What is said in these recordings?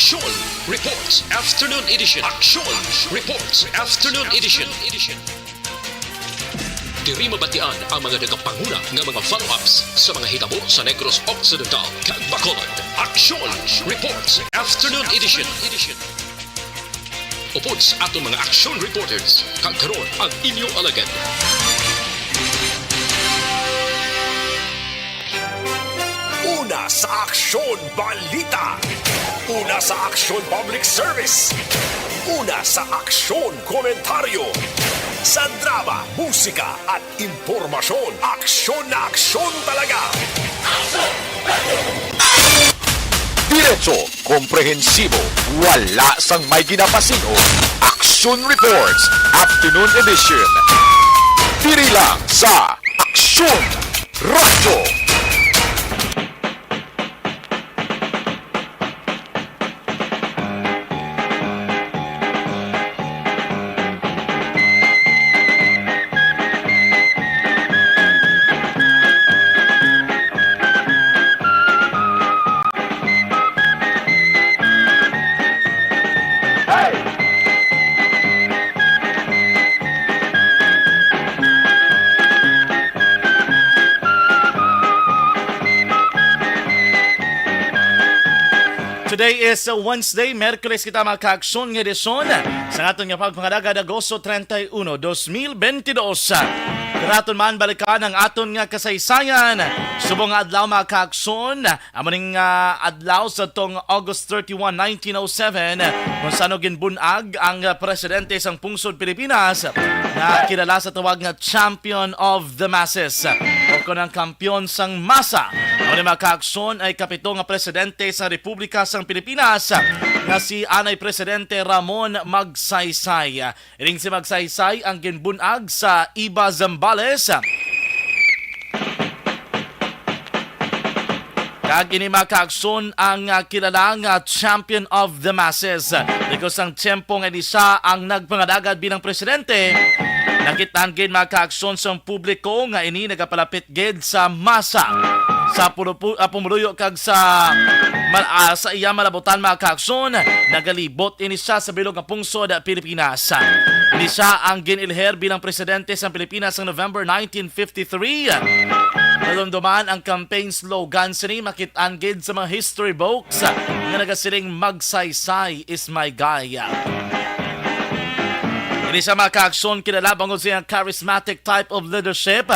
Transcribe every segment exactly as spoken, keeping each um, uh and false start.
Aksyon Reports Afternoon Edition. Aksyon Reports Afternoon Edition. Diri mabatian ang mga nagapanguna nga mga follow-ups sa mga hitabo sa Negros Occidental kag Bacolod. Aksyon Reports Afternoon Edition. Upod sa aton mga action reporters, kag karon ang inyo alagad. Una sa aksyon, balita. Una sa aksyon, public service. Una sa aksyon, komentaryo. Sa drama, musika, at impormasyon, aksyon na aksyon talaga. Diretso, komprehensibo, wala sang may ginapasin-o. Action Reports, Afternoon Edition. Diri lang sa Aksyon Radyo. Today is, uh, Wednesday, Miyerkules kita, mga kaaksyon, nga edisyon sa aton nga pagpangalagad, Agosto treinta y uno, dos mil veintidós. Karaton man balikan ang aton nga kasaysayan. Subong nga adlaw, mga kaaksyon, amo ning, ah, adlaw sa tong August thirty-one, nineteen oh seven, kung sano ginbunag ang, ah, presidente sang pungsod Pilipinas nga kilala sa tawag nga Champion of the Masses, o kon ang kampiyon sang masa. Amo ni, mga kaaksyon, ay kapito nga presidente sa Republika sang Pilipinas nga si anay Presidente Ramon Magsaysay. Ining si Magsaysay ang ginbun-ag sa Iba, Zambales. Kag ini, mga kaaksyon, ang, ah, kilala nga Champion of the Masses. Because ang tiyempo nga ini siya ang nagpangalagad bilang presidente, nakit-an gid, mga kaaksyon, sang publiko nga ini nagapalapit gid sa masa. Sa pulupu-, ah, pumuluyo kag sa mal-, ah, sa iya malabutan, mga kaaksyon, nagalibot ini siya sa bilog nga pungsod, ah, Pilipinas. Ini siya ang gin-ilher bilang presidente sang Pilipinas sang November nineteen fifty-three. Nadumduman ang campaign slogan sini, makit-an gid sa mga history books nga nagasiling, "Magsaysay is my guy." Ini siya, mga kaaksyon, kilala bangod sa iyang charismatic type of leadership.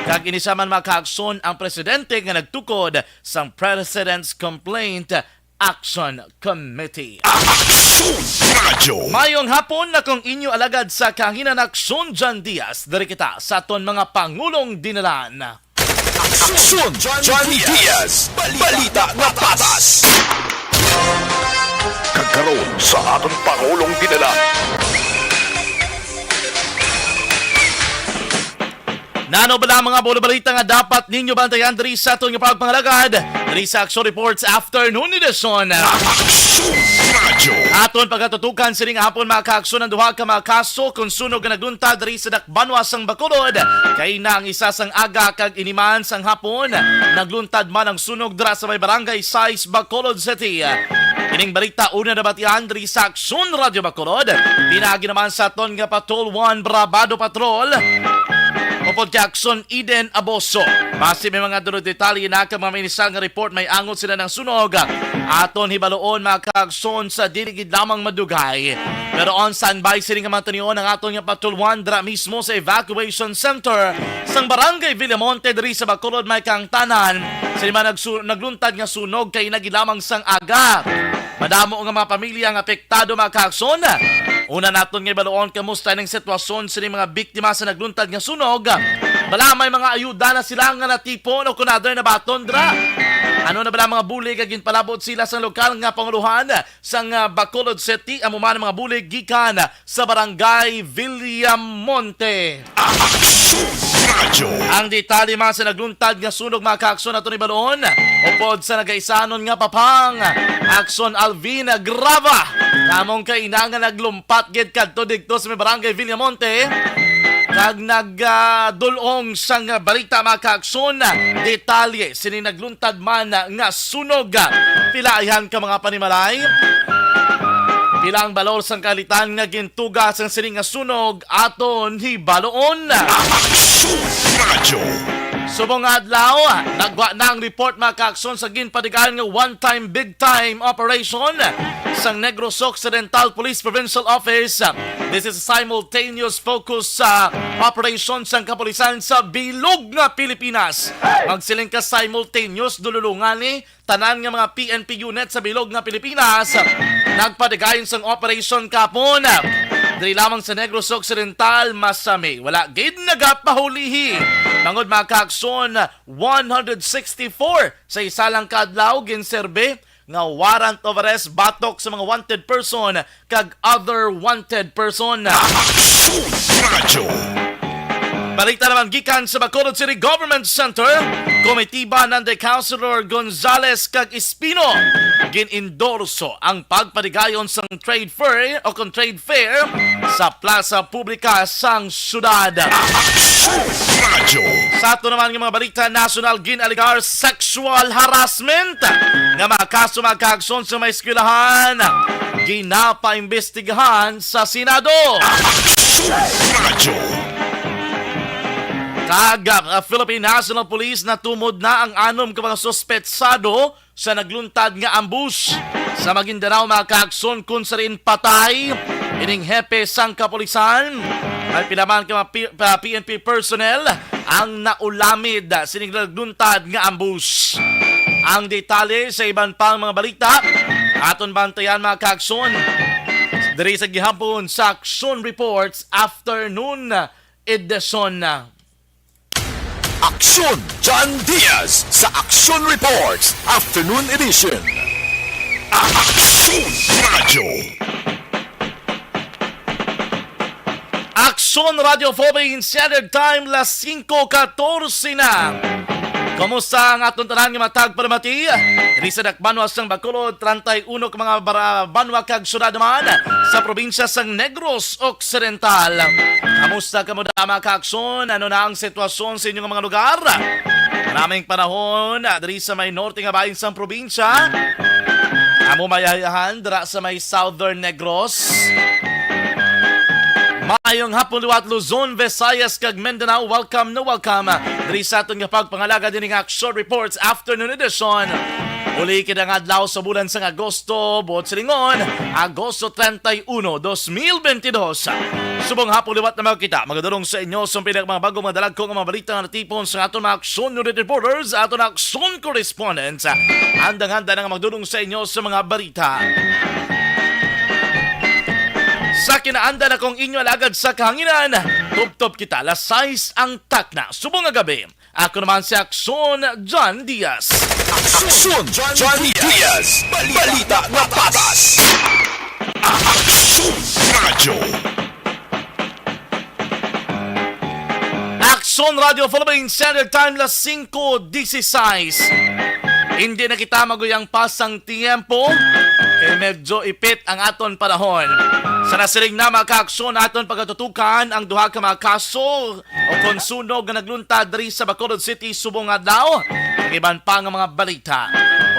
Kag ini siya man, mga kaaksyon, ang presidente nga nagtukod sang President's Complaint Action Committee. Aksyon Radyo. Mayong hapon, akong inyo alagad sa kahanginan, Aksyon John Diaz. Diri kita sa aton mga pangulong dinalan. Aksyon John Diaz. Balita nga patas. Kag karon sa aton pangulong dinalan. Nano bala mga bulo balita nga dapat ninyo bantayan diri sa aton nga pagpangalagad diri sa Aksyon Reports Afternoon Edition? Aksyon Radyo. Aton pagatutukan sining hapon, mga kaaksyon, ang duha ka mga kaso kon sunog nga nagluntad diri sa Dakbanwa sang Bacolod. Kay na ang isa sang aga kag iniman sang hapon, nagluntad man ang sunog dira sa may Barangay sais, Bacolod City. Ining balita una nabatian diri sa Aksyon Radyo Bacolod. Pinaagi naman sa aton nga Patrol One Brabado Patrol. Upod kay Aksyon Eden Aboso. Basi may mga durog detalye na kag mga inisial nga report, may angot sila ng sunog. Aton hibaluon, mga kaaksyon, sa dili gid lamang madugay. Pero on standby sini nga mantanion ang aton nga Patrol One dira mismo sa evacuation center sang Barangay Villamonte diri sa Bacolod, may kaangtanan. Sini man nagsu-, nagluntad nga sunog kay na gid lamang sang aga. Madamo nga mga pamilya ang apektado, mga kaaksyon. Una naton nga ibaluon kamusta ning sitwasyon sini mga biktima sa nagluntad nga sunog. Bala may mga ayuda na sila nga natipon o kon other nabaton dira? Ano na bala mga bulig nga ginpalabot sila sa lokal nga panguluhan sang, ah, Bacolod City? Amo man ang mga bulig gikan sa Barangay Villamonte. Aksyon Radyo. Ang detalye man sa nagluntad nga sunog, mga kaaksyon, aton ibaluon. Upod sa nagaisanon nga papang, Aksyon Alvin Grava, namong kaina nga naglumpat gid kadto digto sa may Barangay Villamonte kag nag, ah, dul-ong sang balita, mga kaaksyon. Detalye sini nagluntad man nga sunog. Pila ayhan ka mga panimalay Pila ang balor sang kaalitan nga gintuga sang sini nga sunog, aton hibaluon. Aksyon Radyo. Subong nga adlaw, nagwa na ang report, mga kaaksyon, sa ginpadigaan nga one-time, big-time operation sang Negros Occidental Police Provincial Office. This is a simultaneous focus sa operation sang kapulisan sa bilog nga Pilipinas. Magsiling ka simultaneous, dululungan ni tanan nga mga P N P unit sa bilog nga Pilipinas nagpadigayon sang operation kapon. Diri lamang sa Negros Occidental, masami, wala gid nagapahulihi. Tungod, mga kaaksyon, one hundred sixty-four sa isa lang ka adlaw ginserbe nga warrant of arrest batok sa mga wanted person kag other wanted person. Aksyon Radyo. Balita naman gikan sa Bacolod City Government Center, komitiba ni Councilor Gonzales kag Espino gin-endorso ang pagpadigayon sang trade fair o kon trade fair sa plaza publika sang syudad. Aksyon Radyo. Sa ato naman nga mga balita nasyonal, gin-alegar sexual harassment nga mga kaso, mga kaaksyon, sa mga eskwelahan ginapaimbestigahan sa Senado. Aksyon Radyo. Kag, ah, Philippine National Police, natumod na ang anom ka mga suspetsado sa nagluntad nga ambush sa Maguindanao, mga kaaksyon, kung sa diin patay ining hepe sang kapulisan. May pila man ka mga P-, pa-, P N P personnel ang naulamid sining nagluntad nga ambush. Ang detalye sa iban pang mga balita, aton bantayan, mga kaaksyon, diri sa gihapon sa Aksyon Reports Afternoon Edition. Aksyon John Diaz sa Aksyon Reports Afternoon Edition. Aksyon Radyo. Aksyon Radyo Philippine Standard Time, las singko katorse na. Kumusta ang aton tanan nga matag palamati? Diri sa dakbanwa sang Bacolod, treinta y uno ka mga bara-, banwa kag syudad naman sa probinsya sang Negros Occidental. Kamusta kamo, mga kaaksyon? Ano na ang sitwasyon sa inyong mga lugar? Maraming panahon, ah, diri sa may norte nga bahin sang probinsya. Amo mayayahan dira sa may Southern Negros. Maayong hapon liwat Luzon, Visayas, kag Mindanao. Welcome na welcome, ah, diri sa aton nga pagpangalaga dini nga Aksyon Reports Afternoon Edition. Uli kita nga adlaw sa bulan sang Agosto, buot silingon, Agosto treinta y uno, dos mil veintidós. Subong hapon liwat na mga kita, magadulong sa inyo sa pila ka mga bago, mga dalagko nga mga balita nga natipon sa aton mga aksyon unit reporters, aton aksyon correspondents. Handang-handa na nga magdulong sa inyo sa mga balita. Sa kinaanda na kong inyo alagad sa kahanginan, tubtob kita, las sais ang takna. Subong nga gabi, ako naman si Aksyon John Diaz. Aksyon John Diaz. Balita nga patas. Aksyon Radyo. Aksyon Radyo Philippine Standard Time, las singko dieciséis. Hindi na kita maguyang pa sang tiyempo, kay medyo ipit ang aton panahon. Sa nasiling na, mga kaaksyon, aton pagatutukan ang duha ka mga kaso o kon sunog nga nagluntad diri sa Bacolod City subong adlaw, kag iban pa nga mga balita.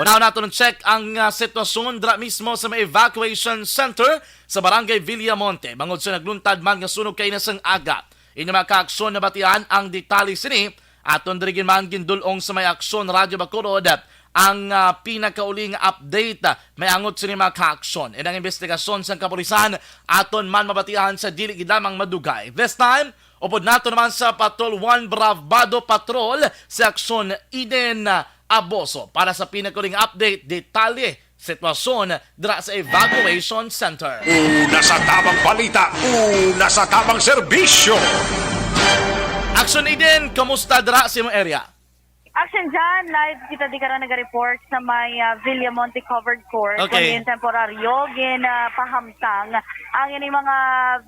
Unahon naton check ang, ah, sitwasyon dira mismo sa may evacuation center sa Barangay Villamonte, bangod sa nagluntad man nga sunog kaina sang aga. Inyo mga kaaksyon, nabatian ang detalye sini. Aton diri gid man gindul-ong sa may Aksyon Radyo Bacolod ang, ah, pinakauli nga update, ah, may angot sini, mga kaaksyon. Inang investigasyon sang kapulisan aton man mabatian sa dili gid lamang madugay. This time, upod nato naman sa Patrol One Bravado Patrol, si Aksyon Eden, ah, Aboso para sa pinakauli nga update, detalye, sitwasyon dira sa evacuation center. Una sa tamang balita, una sa tamang serbisyo. Aksyon Eden, kamusta dira sa imong area? Action John, live kita di karon naga-report sa may, ah, Villamonte Covered Court. Okay. Kung yung temporaryo, gin, ah, pahamtang ang ining mga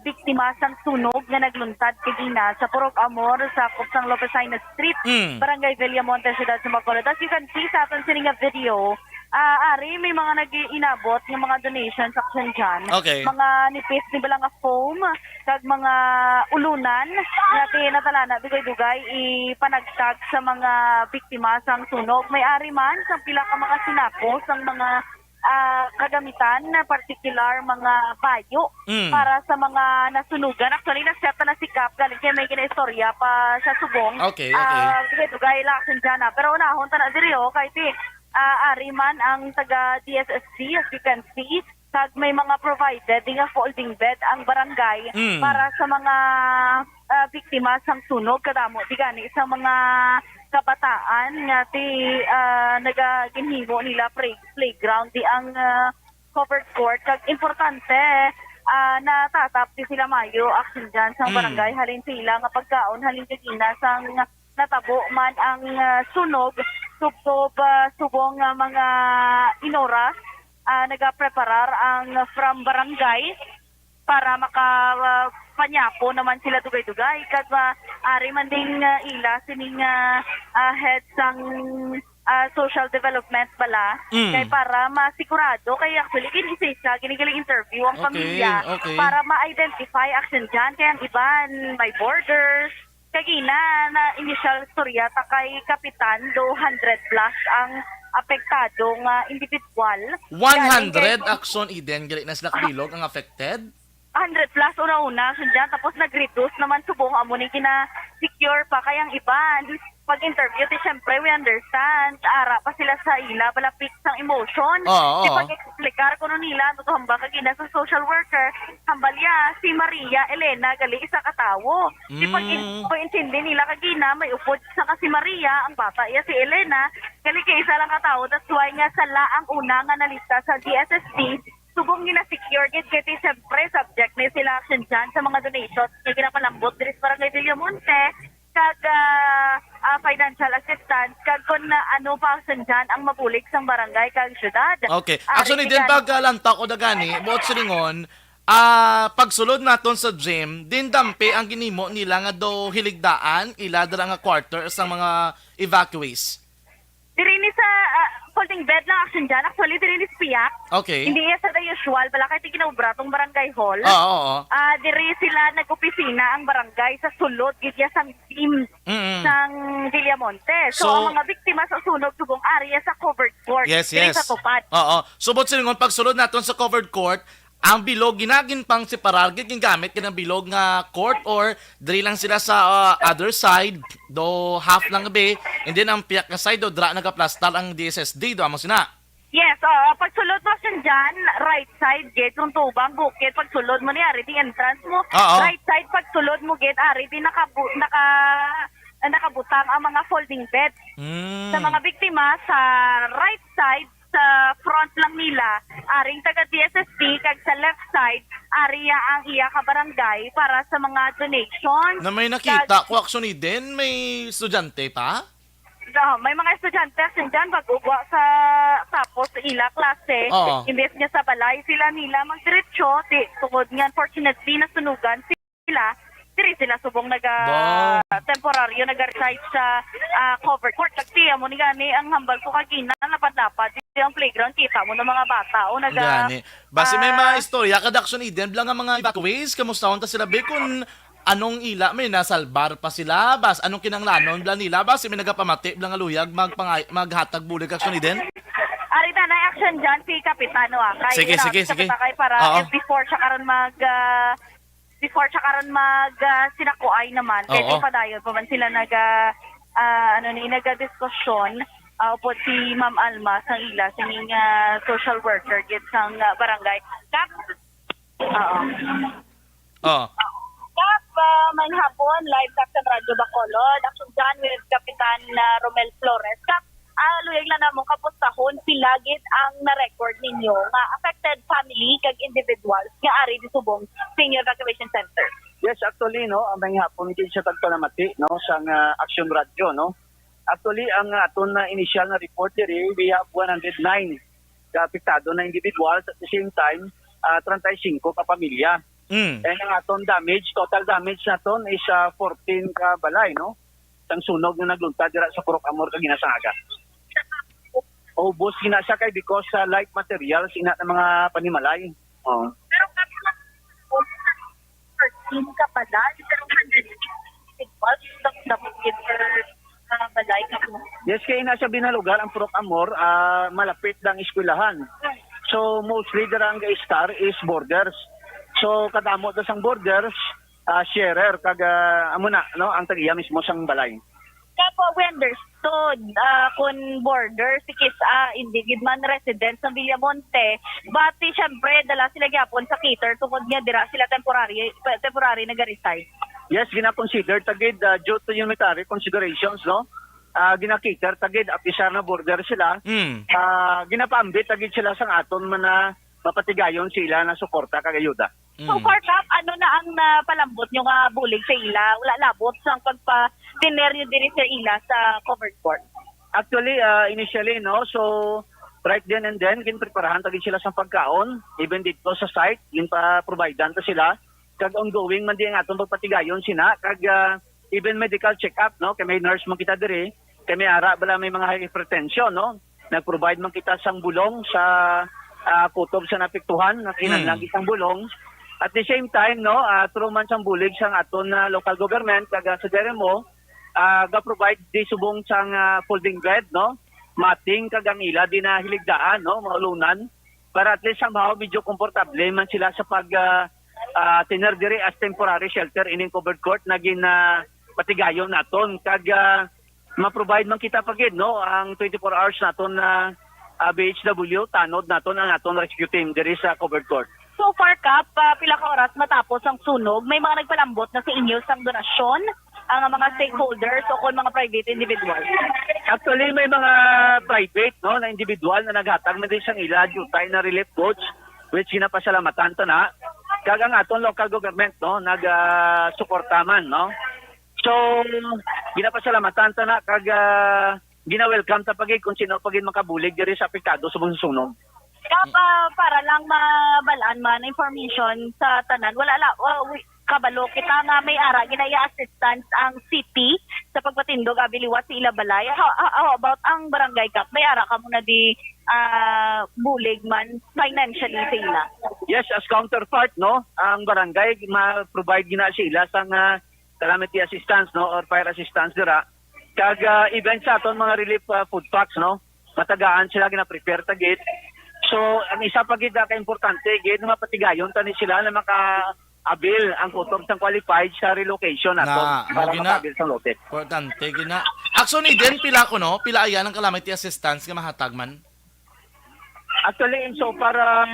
biktima sang sunog nga nagluntad kagina sa Purok Amor, sa Kupsang Lopez Jaime Street, Mm. Barangay Villamonte, Siyudad sa Bacolod. As you can see sa aton sini nga video, ah, ari, may mga nag-iinabot nga mga donations, Action John. Okay. Mga nipis ni bala nga foam, kag mga ulunan nga tinatalana dugay-dugay ipanagtag sa mga biktima sang sunog. May ari man sang pila ka mga sinako sang mga ah, kagamitan, na particular mga bayo Mm. para sa mga nasunugan. Actually, nag-set na si Kap galing kay may ginaistorya pa sa subong. Okay, okay. Ah, sige, dugay lang, Action Jana. Pero unahon ta na diri, oh, kay ti, ah, ari man ang taga D S S D, as you can see, kag may mga provided nga folding bed ang barangay Mm. para sa mga, ah, biktima sang sunog. Kadamo di gani sa mga kabataan nga ti, ah, nagaginhimo nila play-, playground di ang, ah, covered court. Kag importante, ah, natatap di sila mayo, Action Jana, sa Mm. barangay halin sa ila nga pagkaon halin kagina sang natabo man ang, ah, sunog, tubtob, ah, subong nga mga inoras, ah, nagapreparar ang from barangay para maka, ah, panyapo naman sila dugay-dugay. Kag, ah, ari man ding, ah, ila sining, ah, ah, head sang, ah, social development bala, Mm. kay para masigurado, kay actually, gin-isa-isa, ginigaling interview ang Okay, pamilya okay. para ma-identify, Action Jana, kay ang iban may borders, kagina na initial storya ta kay Kapitan, do hundred plus ang apektado nga individual. One hundred Galing kay Action Eden, gali na sila kabilog ang affected? Hundred plus una-una, Action Jana, tapos nag-reduce naman subong, amo ni gina-secure pa kay ang iban. Pag-interview, ti, syempre, we understand, ara pa sila sa ila, balapit sang emotion. Oo, Di oo. pag-explicar kuno nila, ano to, hambal kagina sa social worker, hambal ya, si Maria Elena, gali, isa ka tawo. Di pag-, Mm. pag-intindi nila kagina, may upod sa ka si Maria, ang bata iya si Elena, gali kay isa lang ka tawo. That's why nga sala ang una nga nalista sa D S S D, subong gina-secure gid kay ti, siyempre, subject ni sila, Action Jana, sa mga donations nga ginapalambot diri sa Barangay Villamonte, kag, ah, ah, financial assistance, kag kung na, ano pa, Action Jana, ang mabulig sang barangay kag syudad. Okay. Ari Actually, din tigan- pag, ah, lantaw ko dagani, buot silingon, ah, pagsulod naton sa gym, din dampi ang ginimo nila nga do hiligdaan, ila dira nga quarter sang mga evacuees. Diri ni sa, ah, folding bed lang, Action Jana. Actually, diri ni sa piyak. Okay. Hindi iya sa the usual. Bala kay ti ginaobra tong barangay hall. Oo, oo. Ah, diri sila nag-opisina ang barangay sa sulod gid iya sang gym Mm-mm. sang Villamonte. So, So, ang mga biktima sa sunog subong area sa covered court. Yes, Diri yes. sa tupad. Oo. So, buot silingon, pagsulod naton sa covered court, ang bilog, ginagin pang separar, gid gingamit gid ang bilog nga court, or diri lang sila sa, uh, other side, do half lang be, and then ang piyak nga side, do dra nagaplastar ang D S S D, do amo sina. Yes, oo. Pagsulod mo, Action Jana, right side, gid, kung tubang, bukid, pagsulod mo ni, ari, di entrance mo. Oo. Right side, pagsulod mo, gid, ari, di nakabu-, naka-, nakabutang ang mga folding bed. Mm. Sa mga biktima, sa right side, sa front lang nila, aring taga D S S D, kag sa left side, area ang iya ka barangay para sa mga donations. Na may nakita Kag- ko, Action Eden, may estudyante pa? Oo, may mga estudyante, Action Jana, pag-ugwa sa, tapos sa ila klase, Oo. imbes nga sa balay sila nila magdiretso, ti-, tungod nga, unfortunately, nasunugan sila, diri sila subong naga-, Ba? temporaryo naga-reside sa, ah, covered court. Nagtiya mo ni gani ang hambal ko kagina, lapad-lapad, di ang playground, kita mo ng mga bata, o naga-, Gani. Basi may ah, mga istorya ka, Action Eden, bala nga mga evacuees, kamusta ta sila, be, kung anong ila, may nasalbar pa sila, bas, anong kinanglanon bala nila, basi may nagapamati bala nga luyag magpangay-, maghatag bulig, Action Eden? Ari na, na-action dyan si Kapitano, ah, kay Sige, grabe sige, si sige. Kapitano, kay para Oo. before siya karon mag, ah, before siya karon mag, ah, sinakuay naman, kay Oo. di padayon pa man sila naga, ah, ano ni, nagadiskusyon, ah, upod si Ma'am Alma sa ila, sining, ah, social worker gid sang, ah, barangay. Kap-, oo. Oh. Kap, ah, maayong hapon, live sa Action Radio Bacolod. Action dyan with Kapitan, ah, Romel Flores. Kap, ah, luyag lang namon kapustahon, pila gid ang na-record ninyo nga affected family kag individuals nga ari di subong sa inyo evacuation center? Yes, actually, no, ang maayong hapon gid sa tagpanamati, no, sang, ah, Action Radio, no. Actually, ang aton na initial na report diri, we have one hundred nine ka apektado na individuals. At the same time, ah, treinta y cinco ka pamilya. Mm. And ang aton damage, total damage naton is, ah, fourteen ka balay, no? Sang sunog nga nagluntad dira sa Purok Amor kagina sang aga. Ubos gina siya kay because sa light materials, ina na mga panimalay. Oh. Pero kapag fourteen ka balay, pero hundred fifty people, damo gid per, ah, balay ka po. Yes, kay ina siya binalugar ang Purok Amor, ah, malapit ang eskwelahan. So, mostly dira ang ga-star is boarders. So, kadamo ta sang boarders, ah, sharer, kag, ah, amo na, no, ang tag-iya mismo sang balay. Kapo, we understood, ah, kun border si Kis-a, hindi gid man resident sa Villamonte, but, eh, syempre, dala sila gyapon sa cater tungod nga dira sila temporary, temporary nag-reside. Yes, gina-consider ta gid, ah, due to humanitarian considerations, no? Ah, gina-cater ta gid, apisar na border sila. Mm. Ah, ginapaambit ta gid sila sang aton man na mapatigayon sila na suporta kag ayuda. So Mm. far, Kap, ano na ang napalambot nyo nga bulig sa ila? Wala labot sang pagpa-tener nyo diri sa ila sa covered court? Actually, ah, initially, no, so right then and then, ginpreparahan ta gid sila sang pagkaon, even dito sa site, ginpa-providean ta sila. Kag ongoing man di ang atong pagpatigayon sina, kag, ah, even medical check-up, no, kay may nurse man kita diri, kay may ara bala may mga hypertension, no, nag-provide man kita sang bulong sa, ah, kutob sa naapektuhan, nga kinahanglan Mm. sang bulong. At the same time, no, ah, through man sang bulig sang aton, ah, local government, kag, ah, sa D R M O, ah, ga-provide di subong sang, ah, folding bed, no, matting, kag ang ila di na hiligdaan, no, maulunan, para at least somehow medyo komportable man sila sa pag, ah, ah, tener diri as temporary shelter ining covered court na gin, ah, patigayon naton. Kag, ah, ma-provide man kita pa gid, no, ang twenty-four hours naton na, ah, B H W, tanod naton ang aton rescue team diri sa covered court. So far, Kap, ah, pila ka oras matapos ang sunog, may mga nagpalambot na sa inyo sang donasyon ang mga stakeholders o kon mga private individual? Actually, may mga private, no, na individual na naghatag man din sang ila diutay na relief goods, which ginapasalamatan ta na. Kag ang aton local government, no, nag, ah, suporta man, no. So, ginapasalamatan ta na kag, ah, gina-welcome ta pa gid kung sino pa gid makabulig diri sa apektado subong sa sunog. Kap, ah, para lang mabal-an man information sa tanan, wala la, wa-, wi-, kabalo kita nga may ara ginaiya assistance ang city sa pagpatindog abi liwat sa ila balay. How, how, how about ang barangay, Kap? May ara kamo na di, ah, bulig man financially sa ila? Yes, as counterpart, no, ang barangay ma-provide gina sila sang, ah, calamity assistance, no, or fire assistance dira. Kag, ah, even sa aton mga relief, ah, food packs, no, matagaan sila, gina-prepare ta gid. So, ang isa pa gid, ah, ka importante gid, mapatigayon ta ni sila na maka-avail ang kutob sang qualified sa relocation naton Na, para mao gina. maka-avail sang lote. Importante gina. Action Eden, pila ko, no? Pila ayan ang calamity assistance nga mahatag man? Actually, in so far, um,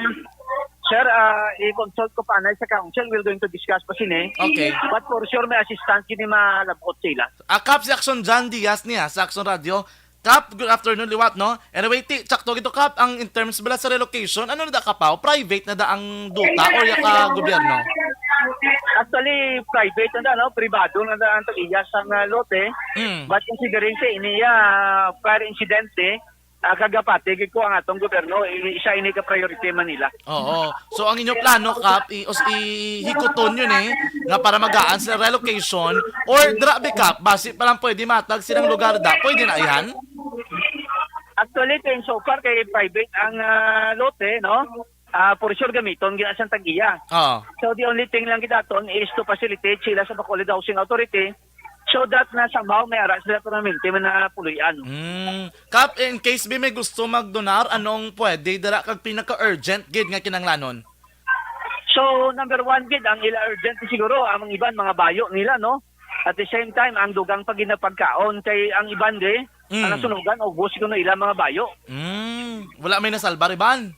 sir, ah, i-consult ko pa anay sa council. We're going to discuss pa sini. Okay. But for sure, may assistance gini malabot sila. Ah, Kap, si Action John Diaz niya sa Action Radio. Kap, good afternoon, liwat, no? Anyway, ti, tsakto gito, Kap, ang in terms bala sa relocation, ano na da, Kap, aw? Private na da ang duta or ya ka gobyerno? Actually, private na da, no? Pribado na da ang tag-iya sang, ah, lote. Mm. But considering sa ini, ah, prior incident, eh, ah, kagapati gid ko ang atong gobyerno, i-, isa ini ka priority man nila. Oo. So, ang inyo plano, Kap, i-, os-, ihikuton yun, eh, nga para magaan sila relocation, or dira bi, Kap, basi pa lang pwede matag silang lugar da, pwede na yan? Actually, kay so far kay private ang, ah, lote, no? Ah, for sure, gamiton gina sang tag-iya. Oo. So, the only thing lang gid aton is to facilitate sila sa Bacolod Housing Authority so that na somehow may ara sila permanente man na puloy-an. Mm. Kap, in case bi may gusto magdonar, anong pwede dira kag pinaka-urgent gid nga kinahanglanon? So, number one gid, ang ila urgent siguro, ang iban, mga bayo nila, no? At the same time, ang dugang pa gid na pagkaon kay ang iban di, Mm. ang nasunugan, ubos kuno ila mga bayo. Mm. Wala may nasalbar, iban?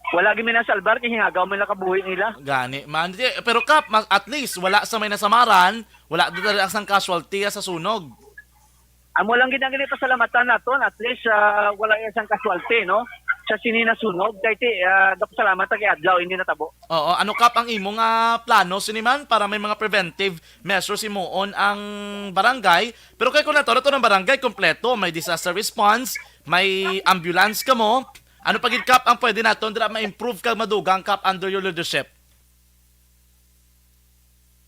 Wala gid may nasalbar kay hingagaw man lang kabuhi nila. Gani man. Di, pero Kap, ma-, at least wala sa may nasamaran, wala diri sang casualty sa sunog. Amo lang gid ang ginapasalamatan naton, at least, ah, wala ya sang casualty, no? Sa sini na sunog, kay ti, ah, gapasalamat ta kay adlaw hindi natabo. Oo, ano, Kap, ang imo nga plano sini man para may mga preventive measures himuon ang barangay? Pero kay kung nato, nato ng barangay kompleto, may disaster response, may ambulance kamo. Ano pa gid, Kap, ang pwede naton dira ma-improve kag madugang, Kap, under your leadership?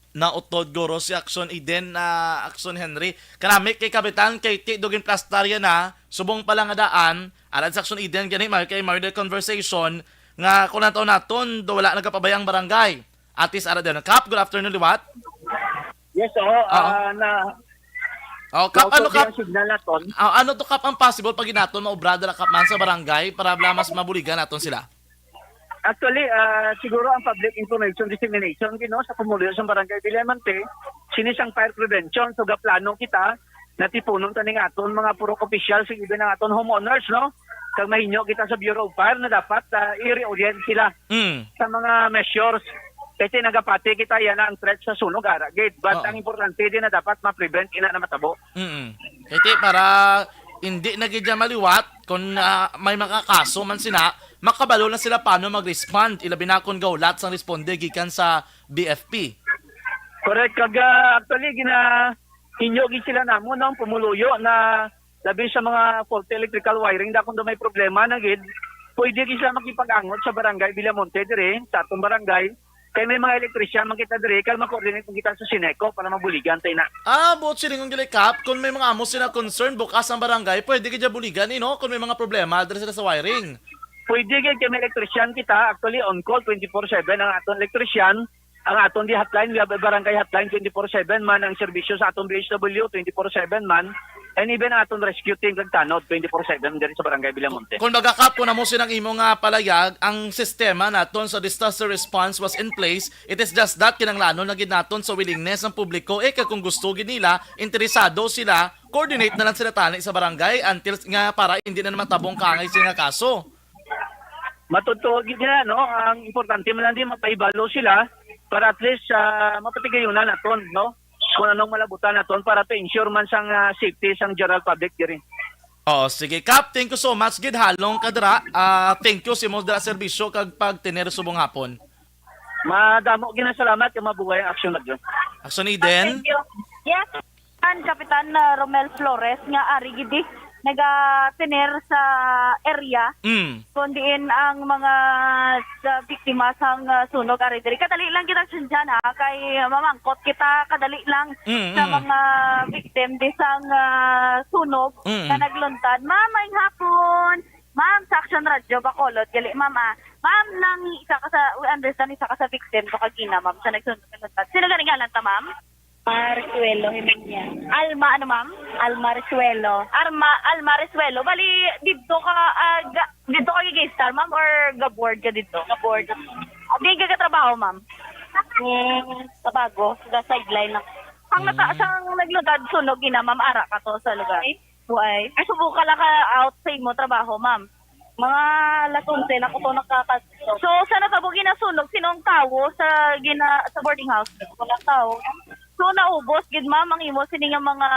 Nautod guro si Action Eden, ah, Action Henry. Kanami kay Kapitan, kay ti dugin plastarya na, subong pa lang nga daan, alad sa Action Eden, gani, may kay murder conversation, nga kung nato naton, do wala nagapabay ang barangay. Atis ara din. Kap, good afternoon, liwat. Yes, oo, Oo. ah, na, Oh, Kap, ano, nautod Kap? Ang signal naton. Ah, ano to, Kap, ang possible pag naton maobra dira, Kap, man sa barangay para bala mas mabuligan naton sila? Actually, ah, siguro ang public information dissemination, gid, no, sa pumuluyo sa Barangay Villamonte, sini sang fire prevention. So, gaplano kita, natipunon ta ning aton mga purok officials, even ang aton homeowners, no? Kag mahinyo kita sa Bureau of Fire na dapat, ah, i-reorient sila Mm. sa mga measures. Kasi nagapati kita, yan ang threat sa sunog, ara, gid. But Oo. ang importante din na dapat ma-prevent ina na matabo. Mm. Kay ti, para hindi na gid siya maliwat, kung, ah, may mga kaso man sina, makabalo na sila paano mag-respond, ilabi na kung gaulat sang responde gikan sa B F P. Correct. Kag, ah, actually, gina-, hinyo gid sila namo, no, pumuluyo na labi sa mga faulty electrical wiring, da kung may problema na gid, pwede gid sila makipag-angot sa barangay Villamonte dire, sa atong barangay. Kay may mga electrician man kita dire, kay ma-coordinate man kita sa Sineco para mabuligan tayo na. Ah, buot silingon gali, Kap, kung may mga amo sila concern, bukas ang barangay, pwede gid buligan, eh, no? Kung may mga problema, diri sila sa wiring. Pwede gid, kay may electrician kita. Actually, on call twenty-four seven ang aton electrician. Ang aton di hotline, we have a barangay hotline twenty-four seven man. Ang serbisyo sa aton B H W, twenty-four seven man. And even ang aton rescue team kag tanod, twenty-four seven diri sa Barangay Villamonte. Kung baga, Kap, kung amo silang imo nga palayag, ang sistema naton sa disaster response was in place. It is just that kinanglanon na gid naton sa willingness ng publiko, eh, kag kung gusto gid nila, interesado sila, coordinate na lang sila tani sa barangay until nga para hindi na naman tabong kangay sila nga kaso. Matutuo gid na, no? Ang importante man lang din, mapahibalo sila para at least, ah, mapatigayunan naton, no? Kung anong malabutan naton para to ensure man sang, ah, safety sang general public diri. Oo, sige. Kap, thank you so much gid. Halong ka dira. Ah, thank you sa imo dira serbisyo kag pagtener subong hapon. Madamo ginasalamat kag mabuhay ang Aksyon Radyo. Aksyon Eden? Thank you. Yes, ang Kapitan, uh, Romel Flores nga ari gidi nagatener sa area Mm. kung diin ang mga sa biktima sang, uh, sunog ari diri. Kadali lang kita, Aksyon, dyan, ha, kay mamangkot kita kadali lang Mm, sa mm. mga victim di sang, uh, sunog Mm. na nagluntad. Ma'am, maayong hapon. Ma'am, sa Aksyon Radyo, Bacolod, gali, ma'am, ah. Ma'am, nang isa ka sa, we understand, isa ka sa victim to kagina, ma'am, sa nagsunog, nagluntad. Sino gani ngalan ta, ma'am? Marisuelo Jimenez. Alma, ano, ma'am? Alma Risuelo. Arma, Alma Risuelo. Bali, dito ka, ah, ga-, dito ka gigistar, ma'am, or ga-board ka dito? Ga-board. Ah, di ka trabaho, ma'am? Hmm, sa bago, sa sideline na. Ang nata-, Mm. sang nagluntad sunog ina, ma'am, ara ka to sa lugar? Ay, buay. Ay, subuka lang ka out sa imo trabaho, ma'am? Mga alas onse na ko to nakakadto. So, sa natabo ginasunog, sino ang tawo sa gina-, sa boarding house? Wala tawo. So, naubos gid, ma'am, ang imo sini nga mga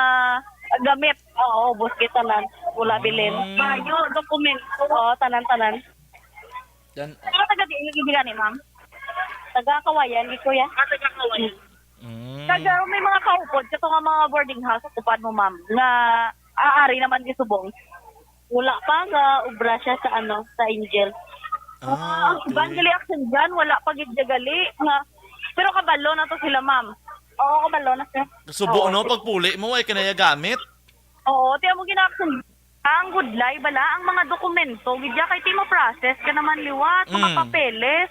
gamit? Oo, ubos gid tanan. Wala bilin. Mm. Bayo, dokumento. Oo, tanan, tanan. Dan- Pero taga diin gid gani, ma'am? Taga Kawayan, gid, kuya. Ah, taga Kawayan. Mm. Taga, may mga kaupod, kato nga mga boarding house, upod mo, ma'am, nga aari naman isubong. Wala pa, nga obra siya sa, ano, sa Angel. Ah, Ang okay. Iban gali action dyan, wala pa gid siya gali nga, pero kabalo na to sila, ma'am. Oo, kabalo na siya. Subo, Oo. no? Pagpuli mo, ay kanaya gamit? Oo, tiyan mo gina-action. Ang gudlay bala, ang mga dokumento, gid ya kay ti mo-process ka naman liwat, mga Mm. papeles.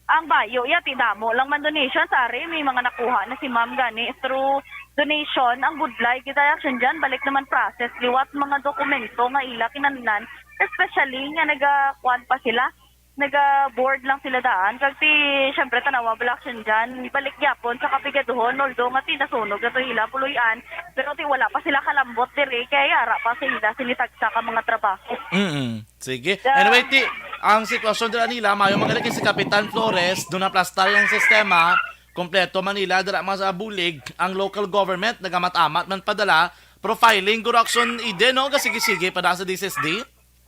Ang bayo, ya, ti damo lang man donation, sari, may mga nakuha na si ma'am gani through donation. Ang gudlay, gid ya action dyan, balik naman process liwat, mga dokumento nga ila kinahanglan, especially nga nagakuan pa sila, naga-board lang sila daan. Kag ti, syempre, tanawa bala action dyan, balik gyapon sa kapigaduhon, although nga ti nasunog na to ila, puloy-an, pero ti wala pa sila kalambot diri, kay ara pa sa ila, sinitagsa ka mga trabaho. Mm-mm. Sige. Yeah. Anyway, ti, ang sitwasyon dira nila, mayo man gali kay si Kapitan Flores, do naplastar ang sistema, kompleto man nila dira man sa bulig, ang local government, nagamat-amat man padala, profiling, guro action ide, no? Gasige-sige pa da sa D S S D?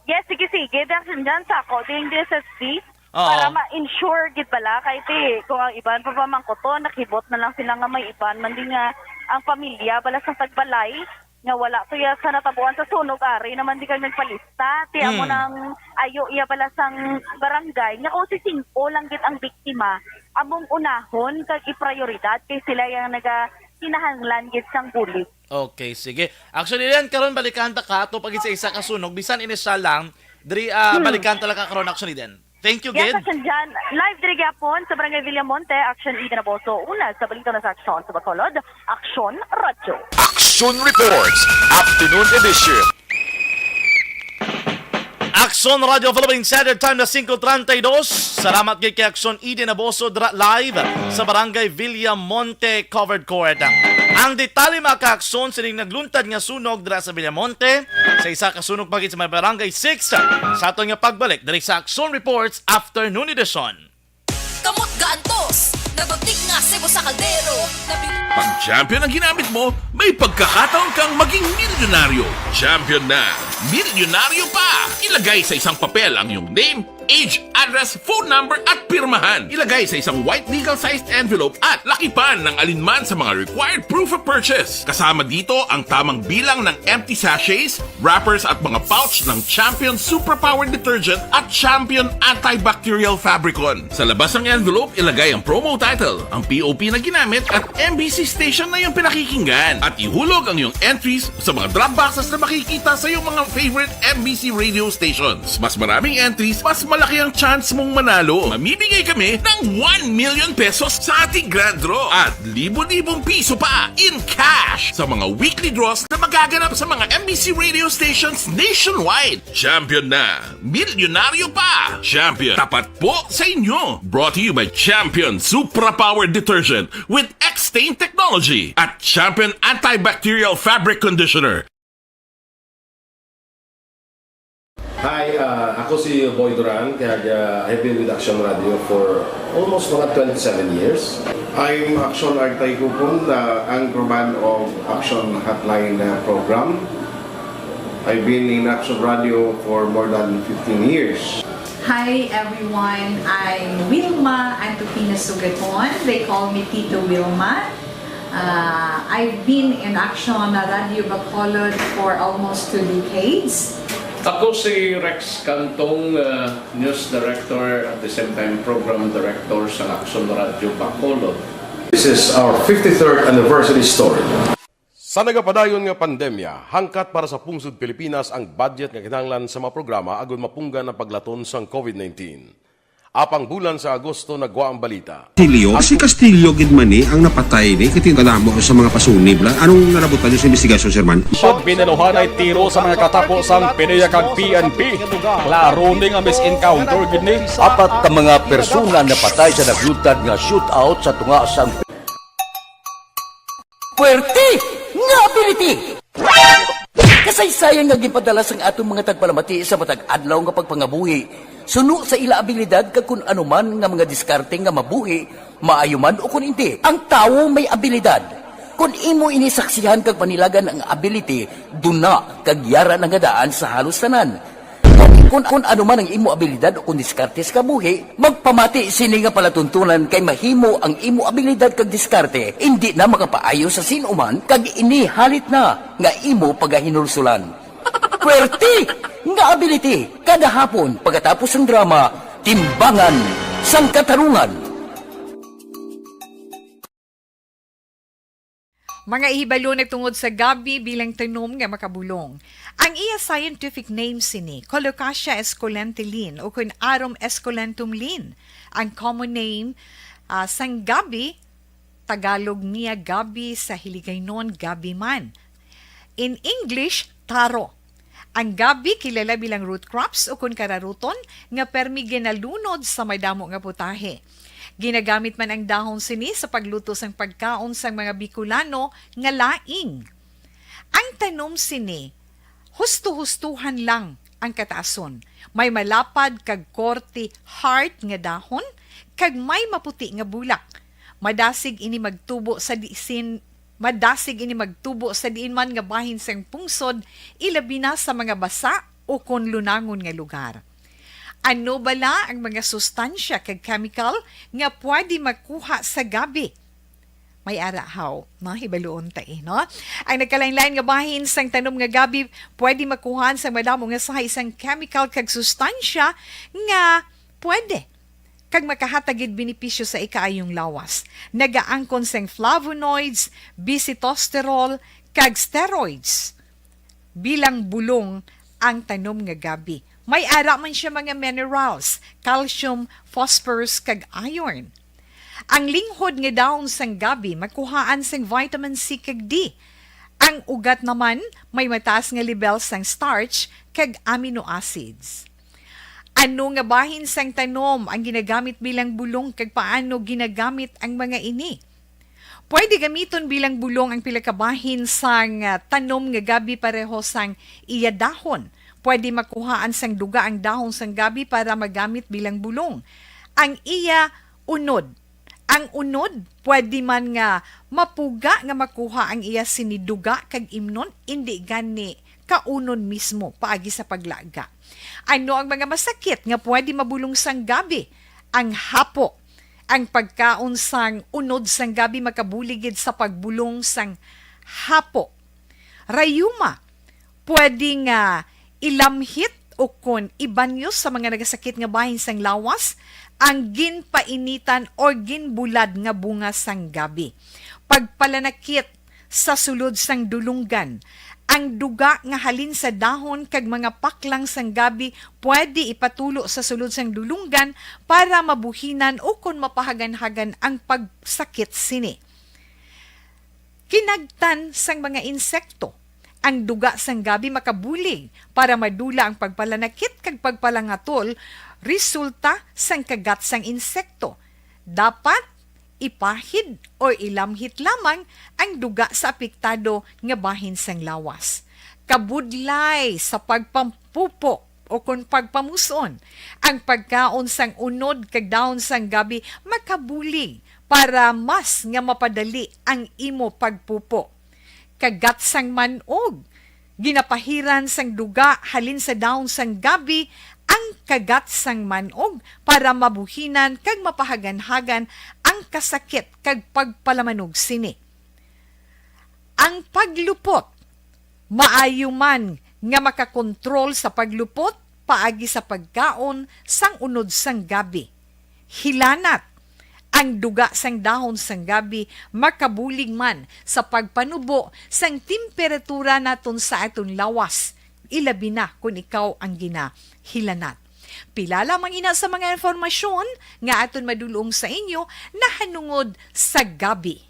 Yes, sige-sige, di action dyan, sako, ding D S S D, Oo. para ma-ensure gid bala, kay ti, kung ang iban pa pamangkuton, nakibot na lang sila nga may iban, man di nga ang pamilya, bala sa tagbalay, nga wala to ya sa natabuan sa sunog, ari naman di kami nagpalista. Ti amo Mm. nang ayo iya bala sang barangay, nga kung si singko lang gid ang biktima, among unahon kag iprioridad kay sila yang naga kinahanglan gid sang bulig. Okay, sige. Actually, yan, karon balikan ta ka, ato pag isa-isa ka sunog, bisan inisyal lang, diri, ah, Hmm. balikan ta lang ka karon, actually, din. Thank you, Yes, gid. Action dyan. Live diri gyapon sa Barangay Villamonte, Action Eden Aboso. Una sa balita na sa Action sa Bacolod, Action Radyo. Action Reports, Afternoon Edition. Aksyon Radio Philippines Standard Time na singko treinta y dos. Salamat gid kay Aksyon Eden Aboso dra live sa Barangay Villamonte Covered Court. Ang detalye, mga ka-Aksyon, sining nagluntad nga sunog dra sa Villamonte, sa isa ka sunog pa gid sa may Barangay six, sa aton nga pagbalik diri sa Aksyon Reports Afternoon Edition. Kamot gaantos, nabatig nga sibo sa kaldero, nabi- Pag Champion ang ginamit mo, may pagkakataon kang maging milyonaryo. Champion na, milyonaryo pa! Ilagay sa isang papel ang iyong name, age, address, phone number, at pirmahan. Ilagay sa isang white legal-sized envelope at lakipan ng alinman sa mga required proof of purchase. Kasama dito ang tamang bilang ng empty sachets, wrappers at mga pouch ng Champion Suprapower Detergent at Champion Antibacterial Fabricon. Sa labas ng envelope, ilagay ang promo title, ang P O P na ginamit at M B C station na iyong pinakikinggan. At ihulog ang iyong entries sa mga drop boxes na makikita sa iyong mga favorite M B C radio stations. Mas maraming entries, mas malaki ang chance mong manalo. Mamimigay kami ng one million pesos sa ating grand draw at libo-libong piso pa in cash sa mga weekly draws na magaganap sa mga M B C radio stations nationwide. Champion na! Milyonaryo pa! Champion, tapat po sa inyo! Brought to you by Champion Supra Power Detergent with X-Stain Technology at Champion Antibacterial Fabric Conditioner. Hi, uh, ako si Boy Duran, kag, uh, I've been with Action Radio for almost mga twenty-seven years. I'm Action Artay Kupon, the anchorman of Action Hotline, uh, program. I've been in Action Radio for more than fifteen years. Hi everyone, I'm Wilma Antupina Sugaton. They call me Tito Wilma. Uh, I've been in Action Radio Bacolod for almost two decades. Ako si Rex Cantong, uh, News Director at the same time Program Director sa Action Radio Bacolod. This is our fifty-third anniversary story. Sa nagapadayon nga pandemya, hangkat para sa pungsod Pilipinas ang budget nga kinahanglan sa mga programa agud mapunggan ang paglaton sang COVID nineteen. Apang bulan sa Agosto nagwa ang balita. Castillo? Si Castillo gid man ni ang napatay ni, kay kadamo sa mga pasunib la. Anong nalabutan niyo sa investigasyon, Sir Man? Pag binaluhanay tiro sa mga katapo sang PDEA kag P N P, klaro ni nga mis-encounter gid ni. Apat ka mga persona napatay sa nagluntad nga shootout sa tunga sang Puwerte nga ability! Kasaysayan nga ginpadala sang aton mga tagpalamati sa matag adlaw nga pagpangabuhi, suno sa ila abilidad kag kun ano man nga mga diskarte nga mabuhi, maayo man o kun indi. Ang tawo may abilidad. Kun imo ini saksihan kag panilagan ang ability, duna kag yara na nga daan sa halos tanan. Kun, kun ano man ang imo abilidad o kun diskarte sa kabuhi, magpamati sini nga palatuntunan kay mahimo ang imo abilidad kag diskarte indi na makapaayo sa sin-o man kag ini halit na nga imo pagahinulsulan. Puwerte nga ability kada hapon pagkatapos sang drama, Timbangan sang Katarungan. Mga ihibalo na tungod sa gabi bilang tanom nga makabulong. Ang iya scientific name sini, Colocasia esculenta Linn, ukon Arum esculentum Linn. Ang common name, ah, sang gabi, Tagalog niya gabi, sa Hiligaynon gabi man. In English, taro. Ang gabi kilala bilang root crops ukon kararuton nga permi ginalunod sa madamo nga putahe. Ginagamit man ang dahon sini sa pagluto sang pagkaon sang mga Bicolano nga laing. Ang tanom sini, husto-hustohan lang ang kataason. May malapad kag korte heart nga dahon kag may maputi nga bulak. Madasig ini magtubo sa disin Madasig ini magtubo sa diin man nga bahin sang pungsod, ilabi na sa mga basa o kon lunangon nga lugar. Ano bala ang mga sustansya kag chemical nga pwede makuha sa gabi? May ara haw, no? Hibaluon ta, eh, no? Ang nagkalain-lain nga bahin sang tanom nga gabi pwede makuhaan sang madamo nga sahi sang chemical kag sustansya nga pwede kag makahatag gid benepisyo sa ikaayong lawas. Nagaangkon sang flavonoids, bisitosterol, kag steroids. Bilang bulong ang tanom nga gabi. May ara man siya mga minerals, calcium, phosphorus, kag iron. Ang linghod nga dahon sang gabi makuhaan sang vitamin C kag D. Ang ugat naman may mataas nga lebel sang starch kag amino acids. Ano nga bahin sang tanom ang ginagamit bilang bulong, kag paano ginagamit ang mga ini? Pwede gamiton bilang bulong ang pila ka bahin sang, ah, tanom nga gabi pareho sang iya dahon. Pwede makuhaan sang duga ang dahon sang gabi para magamit bilang bulong. Ang iya unod. Ang unod, pwede man nga mapuga nga makuha ang iya sini duga kag imnon, indi gani kaunon mismo paagi sa paglaga. Ano ang mga masakit nga pwede mabulong sang gabi? Ang hapo. Ang pagkaon sang unod sang gabi makabulig gid sa pagbulong sang hapo. Rayuma, pwede nga ilamhit o kon ibanyos sa mga nagasakit nga bahin sang lawas ang ginpainitan or ginbulad nga bunga sang gabi. Pagpalanakit sa sulod sang dulunggan. Ang duga nga halin sa dahon kag mga paklang sang gabi pwede ipatulo sa sulod sang dulunggan para mabuhinan o kon mapahaganhagan ang pagsakit sini. Kinagtan sang mga insekto. Ang duga sang gabi makabulig para madula ang pagpalanakit kag pagpalangatol resulta sang kagat sang insekto. Dapat ipahid o ilamhit lamang ang duga sa apektado nga bahin sang lawas. Kabudlay sa pagpampupo o kon pagpamus-on, ang pagkaon sang unod kag dahon sang gabi makabulig para mas nga mapadali ang imo pagpupo. Kagat sang man-og. Ginapahiran sang duga halin sa dahon sang gabi ang kagat sang man-og para mabuhinan kag mapahaganhagan ang kasakit kag pagpalamanog sini. Ang paglupot. Maayo man nga makakontrol sa paglupot paagi sa pagkaon sang unod sang gabi. Hilanat. Ang duga sang dahon sang gabi makabulig man sa pagpanubo sang temperatura naton sa aton lawas, ilabi na kon ikaw ang ginahilanat. Pila lamang ina sa mga impormasyon nga aton madul-ong sa inyo nahanungod sa gabi.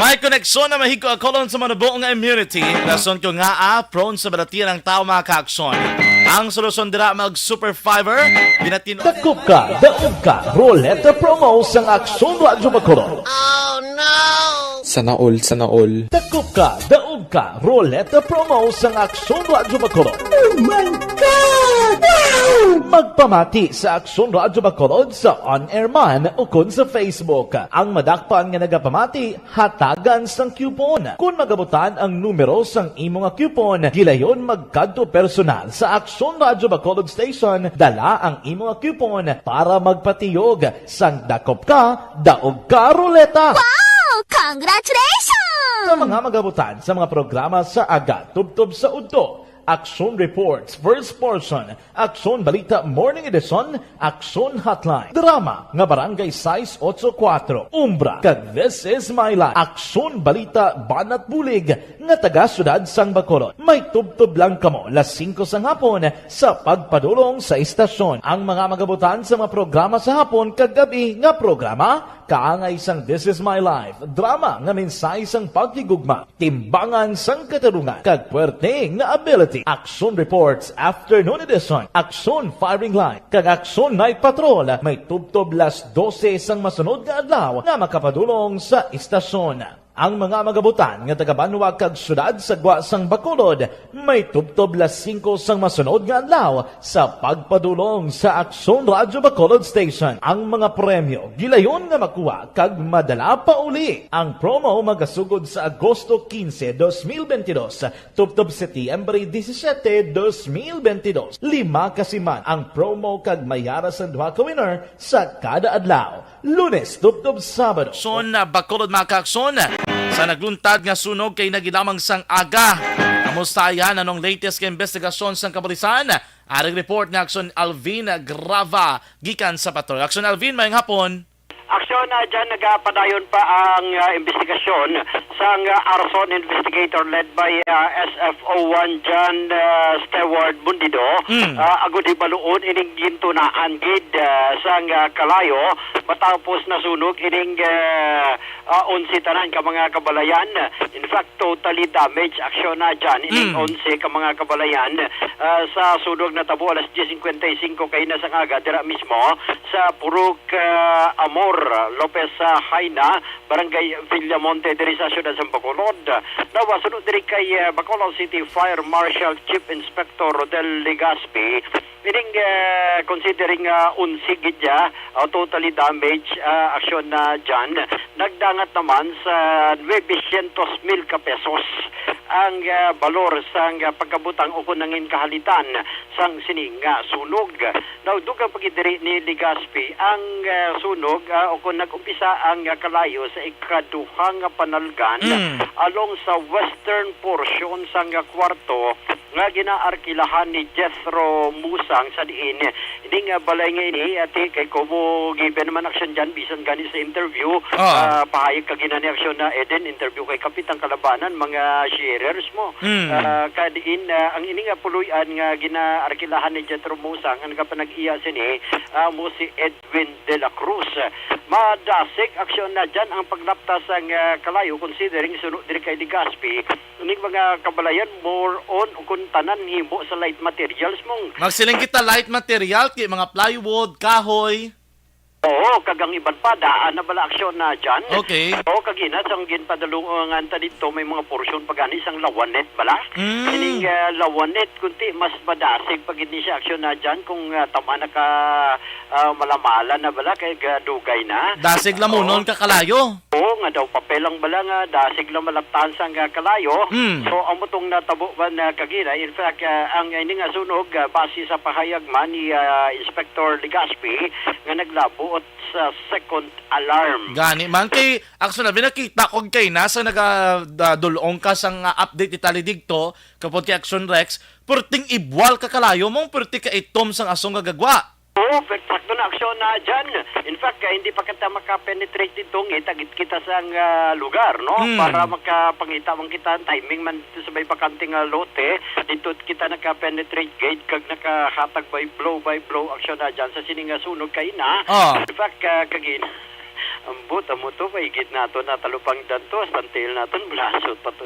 May koneksyon na mahigko akolon sa manubo nga immunity. Rason ko nga, ah, prone sa balatian ang tao, mga kaakson. Ang solusyon dira, mag-super fiber, binatin- Dakop ka, daog ka, Roleta Promo sang Aksyon Radyo Bacolod. Sana all, sana all. Dakop ka, daog ka, Roleta Promo sang Aksyon Radyo Bacolod. Oh my God! Wow! Magpamati sa Aksyon Radyo Bacolod sa on-air man o kon sa Facebook. Ang madakpan nga nagapamati, hatagan sang coupon. Kon magabutan ang numero sang imo nga coupon, gilayon magkadto personal sa Aksyon Radyo Bacolod Station, dala ang imo nga coupon para magpatiyog sang dakop ka, daog ka, Roleta. Wow! Congratulations! Sa mga magabutan sa mga programa sa aga tubtob sa udto, Aksyon Reports, First Portion, Aksyon Balita Morning Edition, Aksyon Hotline, drama nga Barangay sais ocho kuwatro, Umbra, kag This Is My Life, Aksyon Balita Banat Bulig, nga taga Siyudad sang Bacolod. May tubtob lang kamo las singko sang hapon sa pagpadulong sa istasyon. Ang mga magabutan sa mga programa sa hapon kag gab-i nga programa, kaangay sang This Is My Life, drama nga mensahe sang paghigugma, timbangan sang katarungan, kag puwerte nga ability. Aksyon Reports Afternoon Edition, Aksyon Firing Line, kag Aksyon Night Patrol may tubtob las dose sang masunod nga adlaw nga makapadulong sa istasyon. Ang mga magabutan nga taga-banwa kag siyudad sa gwa sang Bacolod may tubtob las singko sang masunod nga adlaw sa pagpadulong sa Aksyon Radyo Bacolod Station. Ang mga premyo gilayon nga makuha kag madala pa uli. Ang promo magasugod sa Agosto quince, dos mil veintidós, tubtob Setyembre disisiete, dos mil veintidós. Lima ka siman ang promo kag may ara sang duha ka winner sa kada adlaw. Lunes tubtob Sabado. Son, ah, Bacolod, mga kaakson, sa nagluntad nga sunog kay nagi lamang sang aga. Kamusta yan? Anong latest nga investigasyon sang kapulisan? Aring report ni Aksyon Alvin Grava gikan sa patrol. Aksyon Alvin, mayong hapon. Aksyon, ah, dyan nagapadayon pa ang, ah, investigasyon sang, ah, arson investigator led by, ah, S F O one John, ah, Stewart Bundido. Mm. Ah, agud hibaluon ining gintunaan gid, ah, sang, ah, kalayo matapos nasunog ining, ah, ah, onse tanan ka mga kabalayan. In fact, totally damaged, Aksyon, na dyan ining Mm. onse ka mga kabalayan, ah, sa sunog natabo alas diyes cincuenta y cinco kaina sang aga dira mismo sa Purok, ah, Amor Lopez, ah, Jaena, Barangay Villamonte, diri sa siyudad sa Bacolod. Now, ah, suno diri kay, ah, Bacolod City Fire Marshal Chief Inspector Rodel Legaspi, ining, ah, considering, ah, onse gid ya, ah, totally damage, ah, Aksyon, na dyan, nagdangat naman sa nuebe syentos mil ka pesos ang, ah, balor sang, ah, pagkabutang ukon nangin kahalitan sang sini nga sunog. Now, dugang pa gid diri ni Legaspi ang, ah, sunog, ah, ukon nag-umpisa ang, ah, kalayo sa ikaduha nga panalgan Mm. along sa western portion sang, ah, kwarto nga ginaarkilahan ni Jethro Musang sa diin. Ini nga balay nga ini, ati, kay kumo given naman Aksyon dyan, bisan gani sa interview, Ah. ah, pahayag ka gina ni Aksyon na Eden, interview kay Kapitang Kalabanan, mga sharers mo. Mm. Ah, kadiin, ah, ang ini nga puloy-an nga ginaarkilahan ni Jethro Musang, ang nagapanag-iya sini, ah, mo si Edwin de la Cruz. Madasig Aksyon na dyan ang paglapta sang, ah, kalayo, considering suno diri kay Legaspi, ining mga kabalayan, more on, kung tanan himo sa light materials mong Magsiling kita light material, kay mga plywood, kahoy. Oo, kag ang iban pa, daan na bala Aksyon na dyan. Okay. Oo, kag ina, sang ginpadalungan ta dito, may mga porsyon pa gani sang lawanet bala. Mm. Sining, ah, lawanet, kunti, mas madasig pa gid ni siya Aksyon na dyan kung, ah, tama na ka, ah, malamala na bala, kay gadugay na. Dasig lamunon Oo. ka kalayo. Oo, nga daw papel lang bala nga dasig lang malaptan sang, ah, kalayo. Mm. So, amo tong natabo ba na kagina. In fact, ah, ang ini nga sunog, ah, base sa pahayag man ni, ah, Inspector Legaspi nga naglabo sa second alarm. Gani man kay, actually, nakita ko kay nasa naga-, da-, dulong ka sang, ah, update ni Tali Digto, kapod kay Action Rex, perting ibwal ka kalayo mong perti ka itom sang asong gagagwa. Oo, per-, sakto na Aksyon na dyan. In fact, ah, hindi pa kita makapenetrate dito, ngita gid kita sang, ah, lugar, no? Hmm. Para makapangita man kita ang timing man dito sa may bakante nga lote. Dito kita nakapenetrate gate kag nakahatag by blow by blow Aksyon na dyan sa sining nga sunog kay na. Ah. In fact, ah, kagin-, ambot, amo to, paigit nato na talupang danto, hasta ang tiil naton, bulasot pa to.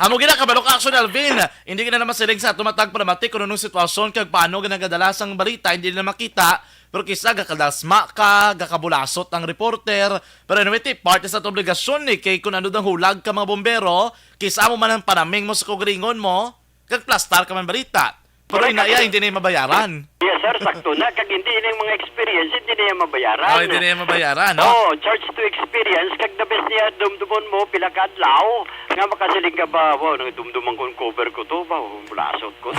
Amo gina, kabalo ka, Action Alvin. Hindi gina na masiling sa ato matag palamatik kung anong sitwasyon kag paano ginagadala sang balita, hindi na makita. Pero kisa gakadasma ka, gakabulasot ang reporter. Pero anyway, ti, parte sa ato obligasyon ni kay kung ano dang hulag ka mga bombero, kisa mo man ang panaming mo sa kugringon mo, kag plastar ka man balita. Pero Correct. Ina iya, hindi na yung mabayaran. Yes, sir. Sakto na. Kag hindi na yung mga experience, hindi na yung mabayaran. Oh, hindi na yung mabayaran, no? Oh, charge to experience. Kag the best niya, dumdumon mo, pila ka adlaw, nga makasiling ka ba, "Wow, nagdumduman ko yung cover ko to, ba, bulasot ko."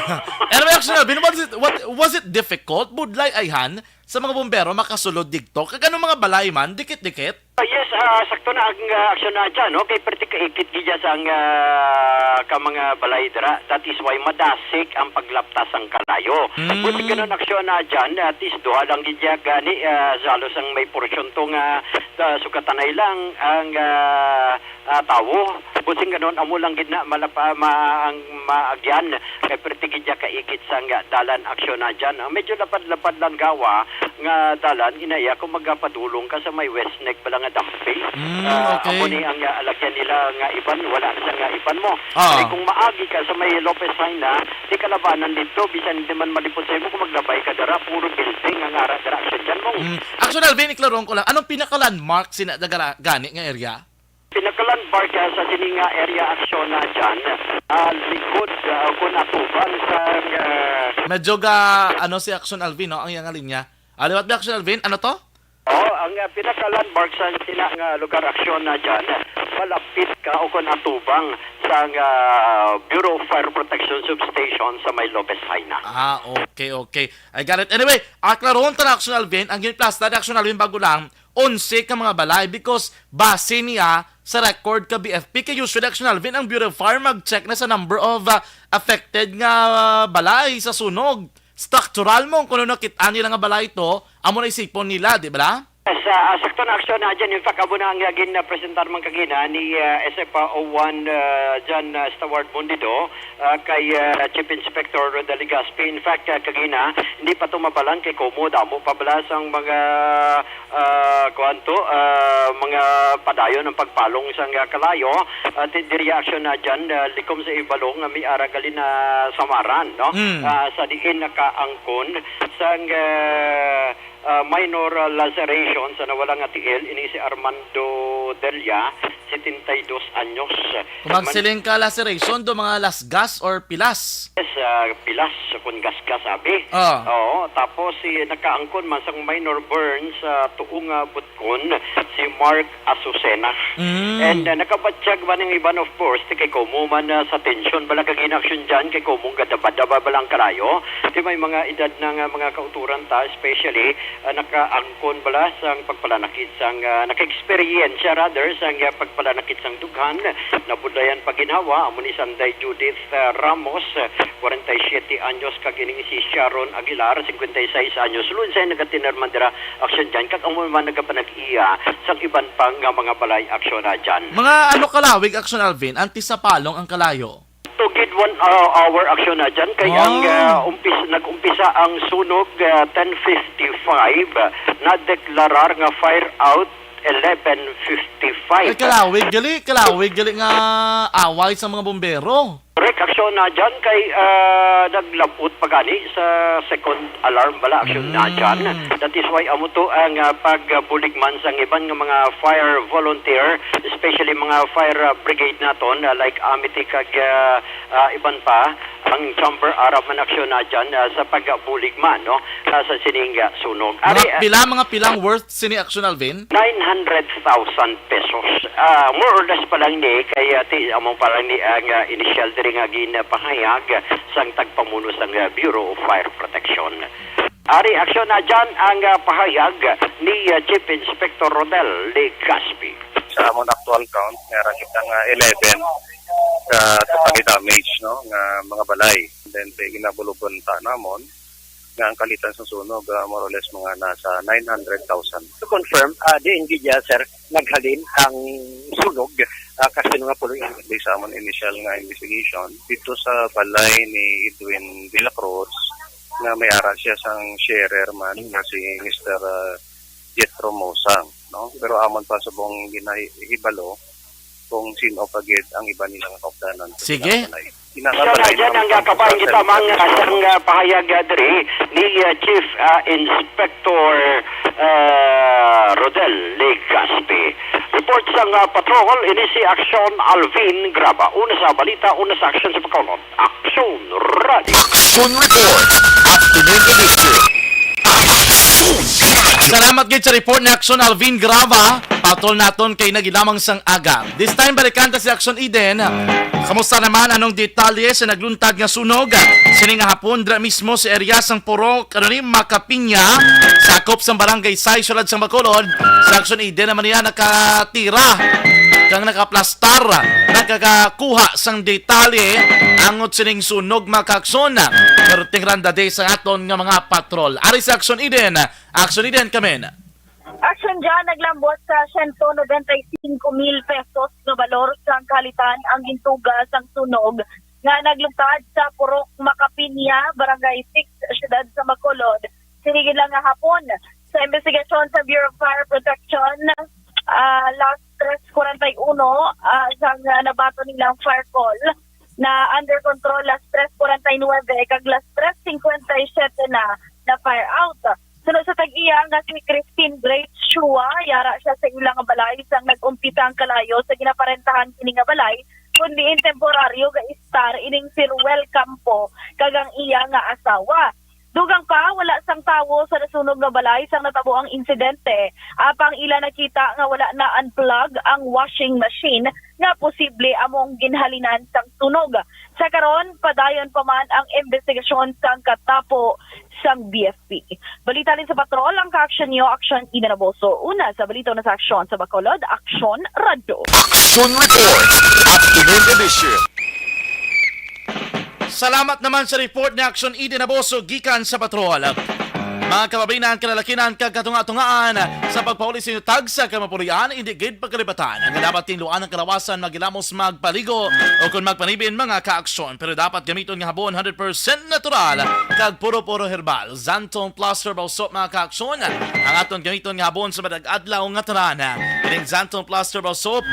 Anyway, actually, Alvin, was it, what, was it difficult? Budlay, ayhan, sa mga bumbero makasulod digto? Kag ano mga balay man, dikit-dikit? Ah, yes, ah, sakto na ang, ah, aksyon na dyan, no? Kay perti ka ikit gid dyan sa ang, ah, ka mga balay dira. That is why madasig ang paglaptas sang kalayo. Mm. Buti ganun aksyon na dyan, at least duha lang gid dyan gani, ah, sa halos ang may porsyon to nga, ah, sugatanay lang ang, ah, ah, tawo. Buti ganun, amo lang gid na malapa, ma-, ang maagyan. Kay perti gid dyan kaikit sang dalan aksyon na dyan. Ang medyo lapad-lapad lang gawa, nga dalan, inaya kung magapadulong ka sa may West Neck bala nga dumping. Mm, Ah, okay. Amo ni ang, ah, alagyan nila nga iban, wala sa nga iban mo. Ah. Kay kung maagi ka sa may Lopez Jaena, di kalabanan dito, bisan di man malipod sa imo kung maglabay ka dara, puro building ang ara dara, aksyon dyan mo. Mm. Aksyon, Alvin, iklaron ko lang, anong pinaka-landmark sina dagara gani nga area? Pinaka-landmark, ah, sa sini nga area aksyon na dyan, ah, likod, ah, kung atubang sa, ah, Medyo ga, ano, si Aksyon Alvin, no? Ang iyang linya. Ah, liwat ba, Aksyon Alvin? Ano to? Oh, ang, ah, pinaka-landmark sa sina nga lugar aksyon na dyan, malapit ka o kung atubang sa, ah, Bureau of Fire Protection Substation sa may Lopez Jaena. Ah, okay, okay. I got it. Anyway, aklaron ta na, Aksyon Alvin, ang ginplasta ni Aksyon Alvin bago lang, onse ka mga balay because base niya sa record ka B F P, kay usually, Action Alvin, ang Bureau of Fire mag-check na sa number of, ah, affected nga, ah, balay sa sunog. Structural mo, kung ano nakit-an nila nga balay to, amo na isipon nila, di ba? Sa, ah, sakto na aksyon na dyan. In fact, amo na ang, ah, gin-presentar man kagina ni, ah, S F O one, ah, John, ah, Stewart Bondido, ah, kay, ah, Chief Inspector Rodel Legaspi. In fact, ah, kagina, hindi pa to mabalang kay komo damo pa bala sang mga, ah, kuwan to, ah, mga padayon ang pagpalong sang, ah, kalayo. At di reaction na dyan, ah, likom sa ibalo nga may ara gali na samaran, no? Mm. Ah, sa diin nakaangkon sang, ah, ah, minor, ah, laceration sa nawala nga tiil, ini si Armando Delia, setenta y dos anyos. Kung magsiling ka laceration, do mga lasgas or pilas? Yes, ah, pilas, kung gasgas, abi. Ah. Oo, tapos si nakaangkon man sang minor burns sa tuong, ah, butkon, si Mark Azucena. Mm. And, ah, nakabatyag man ang iban, of course, ti kay komo man, ah, sa tensyon bala kag inaksyon dyan, kay komo gadaba-daba bala ang kalayo. Ti may mga edad na nga mga kauturan ta, especially, ah, nakaangkon bala sang pagpalanakit sang, ah, naka-eksperyensya rather sang, ah, pagpalanakit sang dughan. Nabudlayan pa ginhawa amo ni Sanday Judith, ah, Ramos, ah, kwarenta y siyete anyos, kag ining si Sharon Aguilar, singkwenta y seis anyos. Lunsay nagatinar man dira aksyon dyan, kag amo man nagapanag-iya sang iban pa nga mga balay aksyon na dyan. Mga ano kalawig, Aksyon Alvin, antes sa palong ang kalayo? Tugid one, uh, hour aksyon na dyan. Kay ang, Wow. uh, umpis-, nag-umpisa ang sunog, uh, ten fifty-five. Nadeklarar nga fire out eleven fifty-five. Ay, kalawig gali, kalawig gali nga away sa mga bombero. Correct, aksyon na dyan kay, uh, naglabot pa gani sa second alarm bala, aksyon na Mm. dyan. That is why amo to ang, uh, pagbulig man sang iban nga mga fire volunteer, especially mga fire, uh, brigade naton, uh, like Amity kag, uh, ah, iban pa, ang Chamber Arab man aksyon na dyan, ah, sa pagbulig man, no, ah, sa sining, ah, sunog. Mga Ari, ah, pila, mga pilang worth sini, Action Alvin? Nine hundred thousand pesos. Ah, more or less pa lang ni, kay, ah, ti, amo pa lang ni ang, ah, initial diri nga ginapahayag sang tagpamuno sang, ah, Bureau of Fire Protection. Ari, aksyon na dyan ang, ah, pahayag ni, ah, Chief Inspector Rodel Legaspi. Sa amon actual count, meron kita nga eleven ka totally damage, no, nga mga balay. Then, kay ginabulogan ta namon nga ang kalitan sa sunog, ah, more or less mga nasa nine hundred thousand. To confirm, ah, diin gid ya, sir, naghalin ang sunog, ah, kasi nga puloy ang Based sa amon initial nga investigation, dito sa balay ni Edwin de la Cruz, nga may ara siya sang sharer man, nga si Mister, ah, Jethro Mosang, no? Pero amon pa subong ginahibalo kung sino pa gid ang iba nila nga kaupdanan sa Sige. Balay. Siya na dyan ang, ah, kabahin kita, mang, ah, sang, ah, pahayag, ah, diri ni, ah, Chief, ah, Inspector, ah, Rodel Legaspi. Report sang, ah, patrol, ini si Aksyon Alvin Graba. Una sa balita, una sa aksyon sa Bacolod. Aksyon Radio. Action Report. Afternoon Edition. Salamat gid sa report ni Aksyon Alvin Graba. Patrol naton kay nagi lamang sang aga. This time, balikan ta si Aksyon Eden. Kamusta naman? Anong detalye sa nagluntad nga sunog? Sini nga hapon, dira mismo sa area sang Purok, ano ni, Makapinya, sakop sang Barangay Sais, siyudad sang Bacolod. Sa Aksyon Eden naman niya nakatira kang nakaplastar, nakakakuha sang detalye angot sining sunog, mga kaakson. Pero tingranda day sa aton nga mga patrol. Ari sa Aksyon Eden, Aksyon Eden kami. Action dyan, naglambot sa siyento noventa y cinco mil pesos nga balor sang kahalitan ang gintuga sang sunog nga naglugtad sa Purok Makapinya, Barangay six, siyudad sa Bacolod. Sinigid lang nga hapon, sa investigasyon sa Bureau of Fire Protection, ah, las tres forty-uno, ah, sang, ah, nabaton nilang fire call na under control las tres forty-nuebe kag las tres cincuenta y siete na na fire out. Suno sa tag-iya nga si Christine Grace Shua, yara siya sa ila nga balay sang nag-umpisa ang kalayo sa ginaparentahan kini nga balay, kun diin temporaryo ga-istar ining si Ruel Campo kag ang iya nga asawa. Dugang pa, wala sang tawo sa nasunog nga balay sang natabo ang insidente. Apang ila nakita nga wala na-unplug ang washing machine nga posible amo ang ginhalinan sang sunog. Sa karon, padayon pa man ang investigasyon sang katapo sang B F P. Balita din sa patrol ang ka-action niyo, Action Eden Aboso. Una sa balita na sa aksyon sa Bacolod, Aksyon Radyo. Action Report, Afternoon Edition. Salamat naman sa report ni Action Eden Aboso gikan sa patrol. Mga kababayan, kalalakinan kag katunga-tungaan, sa pagpauli sa inyo tagsa ka mapulian, indi gid pagkalibatan nga dapat tinluan ang kalawasan magilamos magpaligo o kon magpanibin mga kaaksyon. Pero dapat gamiton nga habon hundred percent natural kag puro-puro herbal. Xanthone Plus Herbal Soap, mga kaaksyon, ang aton gamiton nga habon sa matag adlaw nga tanan. Kining Xanthone Plus Herbal Soap,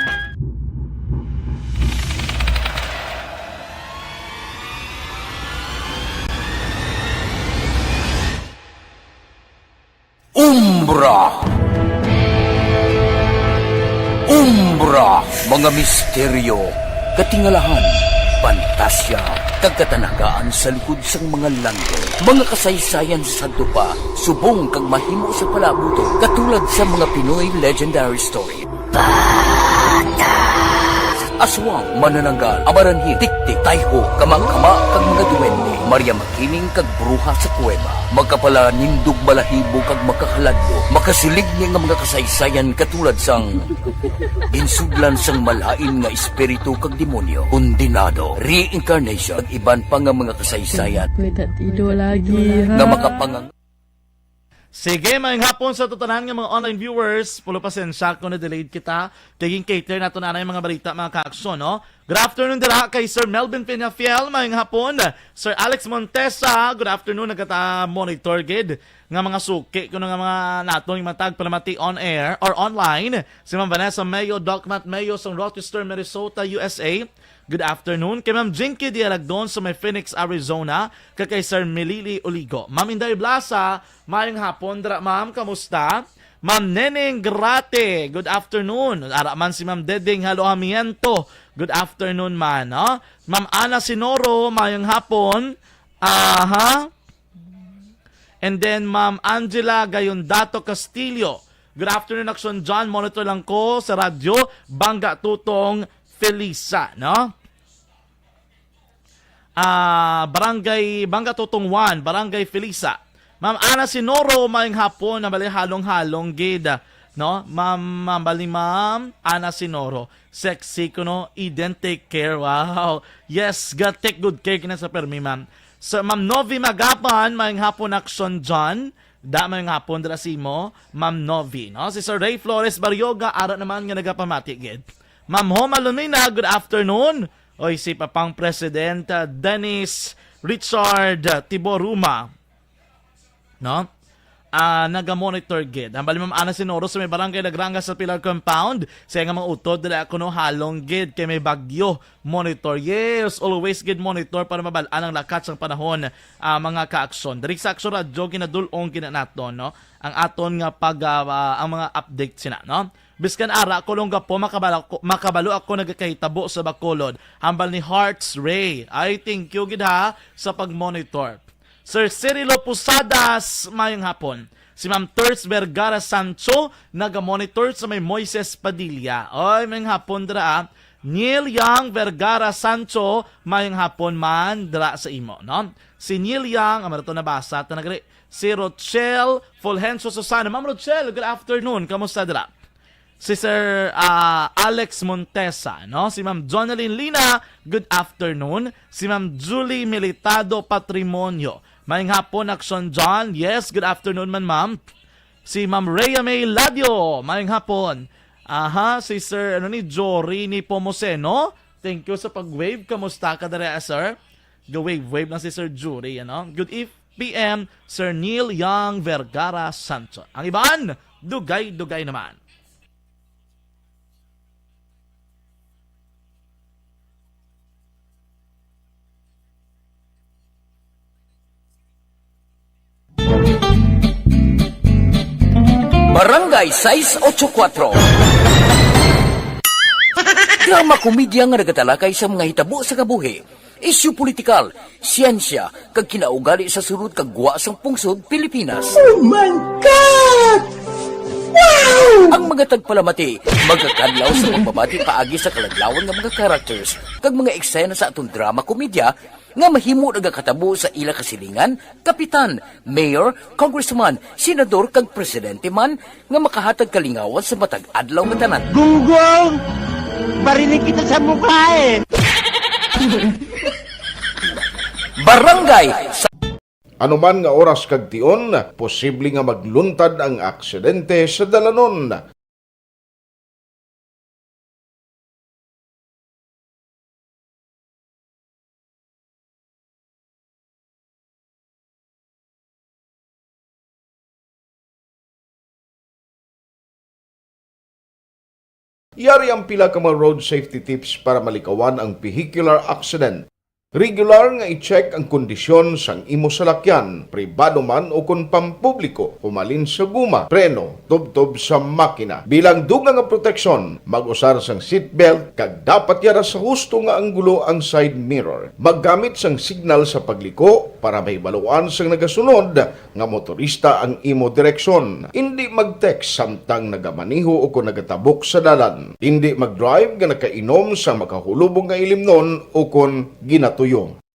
Umbra. Umbra, mga misteryo, katingalahan, pantasya, kag katanagaan sa likod sang mga langgam. Mga kasaysayan sa sadto pa, subong kag mahimo sa palaabuton, katulad sa mga Pinoy legendary story. Aswang, manananggal, amaranhil, tiktik, tayho, kamangkama, kag mga duwende, Maria Makiling, kag bruha sa kuweba. Makapalanindog balahibo kag makahaladlo, makasiling niya nga mga kasaysayan katulad sang ginsudlan sang malain nga espiritu kag demonyo, kondenado, reincarnation, kag iban pa nga mga kasaysayan May tatido lagi, ha? nga makapangang Sige, maayong hapon sa tanan nga mga online viewers. Pulo pasensya kung na-delayed kita. Kay gin-cater nato na ang mga balita, mga kaaksyon, no? Good afternoon dira kay Sir Melvin Peñafiel, maayong hapon. Sir Alex Montesa, good afternoon. Nagata-monitor gid nga mga suki kuno nga mga naton nga matag palamati on air or online. Si Ma'am Vanessa Mayo, Doc Matt Mayo, sa Rochester, Minnesota, U S A. Good afternoon. Kay Ma'am Jinky Dialagdon sa may Phoenix, Arizona. Kag kay Sir Milili Uligo. Ma'am Inday Blasa, maayong hapon dira, ma'am. Kamusta? Ma'am Neneng Grate, good afternoon. Ara man si Ma'am Dedeng Haloamiento. Good afternoon man, no? Ma'am Ana Sinoro, maayong hapon. Aha. And then, Ma'am Angela Gayondato Castillo. Good afternoon, Action John. Monitor lang ko sa radyo. Bangga Tutong Felisa, no? Ah, Barangay Bangga Tutong one, Barangay Felisa. Ma'am Ana Sinoro, maayong hapon, nabali halong-halong gid, no? Ma'am, Ma'am, bali, Ma'am Ana Sinoro, sexy kuno, Eden, take care. Wow. Yes, God, take good care kina sa permi, ma'am. So, Ma'am Novi Magapan, maayong hapon, Action John. Da, maayong hapon dira sa imo, Ma'am Novi, no? Si Sir Ray Flores Barrioga, ara naman nga nagapamati gid. Ma'am Homa Lunina, good afternoon. Oy, si Papang President, ah, Dennis Richard, ah, Tiboruma, no? Ah, naga-monitor gid. Ang bali, Ma'am Ana Sinoro sa may barangay Lagranga sa Pilar Compound, sa nga mga utod, dili ako, no, halong gid kay may bagyo. Monitor. Yes, always gid monitor para mabal-an ang lakat sang panahon, ah, mga kaaksyon. Diri sa Aksyon Radyo, ginadul-ong gid naton, no? Ang aton nga pag, ah, ah, ang mga update sina, no? Biskan ara, kulong gapo, makabalo ako, makabalo ako nagakahitabo sa Bacolod. Hambal ni Hearts Ray. Ay, thank you gid ha sa pag-monitor. Sir Cirilo Posadas, maayong hapon. Si Ma'am Ters Vergara Sancho, naga-monitor sa may Moises Padilla. Oy, maayong hapon dira, ah. Neil Young Vergara Sancho, mayong hapon man dira sa imo, no? Si Neil Young, ang marato nabasa, ta nagri. Si Rochelle Fulgencio Susana. Ma'am Rochelle, good afternoon. Kamusta dira? Si Sir, ah, Alex Montesa, no? Si Ma'am Jonalyn Lina, good afternoon. Si Ma'am Julie Militado Patrimonio. Mayong hapon, Action John. Yes, good afternoon man, ma'am. Si Ma'am Rhea May Ladio, mayong hapon. Aha, si Sir, ano ni, Jory ni Pomoseno. Thank you sa pag-wave. Kamusta ka dere, sir? Ga-wave, wave lang si Sir Jory, ano? Good eve-, P M, Sir Neil Young Vergara Sancho. Ang iban, dugay-dugay naman. Barangay sais ocho kuatro. Drama komedya nga nagatalakay sa mga hitabo sa kabuhi, isyu politikal, siyensya, kag kinaugali sa sulod kag gwa sang pungsod Pilipinas. Oh my God! Wow! Ang mga tagpalamati magakadlaw sa pagbabati paagi sa kaladlawan nga mga characters kag mga eksena sa aton drama komedya nga mahimo nagakatabo sa ila kasilingan, kapitan, mayor, congressman, senador, kag presidente man nga makahatag kalingawan sa matag adlaw nga tanan. Gunggong! Barinig kita sa mukha eh! Barangay sa Anuman nga oras kag tion, posible nga magluntad ang aksidente sa dalanon. Yari ang pila ka mga road safety tips para malikawan ang vehicular accident. Regular nga i-check ang kondisyon sang imo salakyan, pribado man o kon pampubliko, humalin sa guma, preno, tubtob sa makina. Bilang dugang nga proteksyon, mag-usar sang seatbelt kag dapat yara sa husto nga anggulo ang side mirror. Maggamit sang signal sa pagliko para mahibaluan sang nagasunod nga motorista ang imo direksyon. Indi mag-text samtang nagamaneho o kon nagatabok sa dalan. Indi mag-drive nga nakainom sa makahulubong nga ilimnon o kon ginatuyo.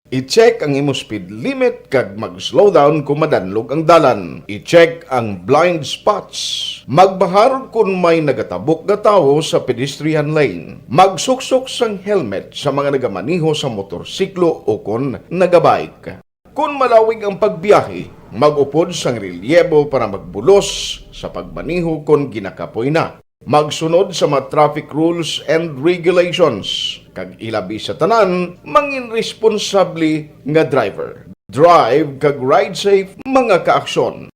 I-check ang imo speed limit kag mag-slow down kon madanlog ang dalan. I-check ang blind spots. Magbahar kon may nagatabok nga tawo sa pedestrian lane. Magsuksok sang helmet sa mga nagamaneho sa motorsiklo o kon nagabike. Kon malawig ang pagbiyahe, mag-upod sang relyebo para magbulos sa pagmaneho kon ginakapoy na. Magsunod sa mga traffic rules and regulations, kag ilabi sa tanan, mangin responsable nga driver. Drive kag ride safe, mga kaaksyon.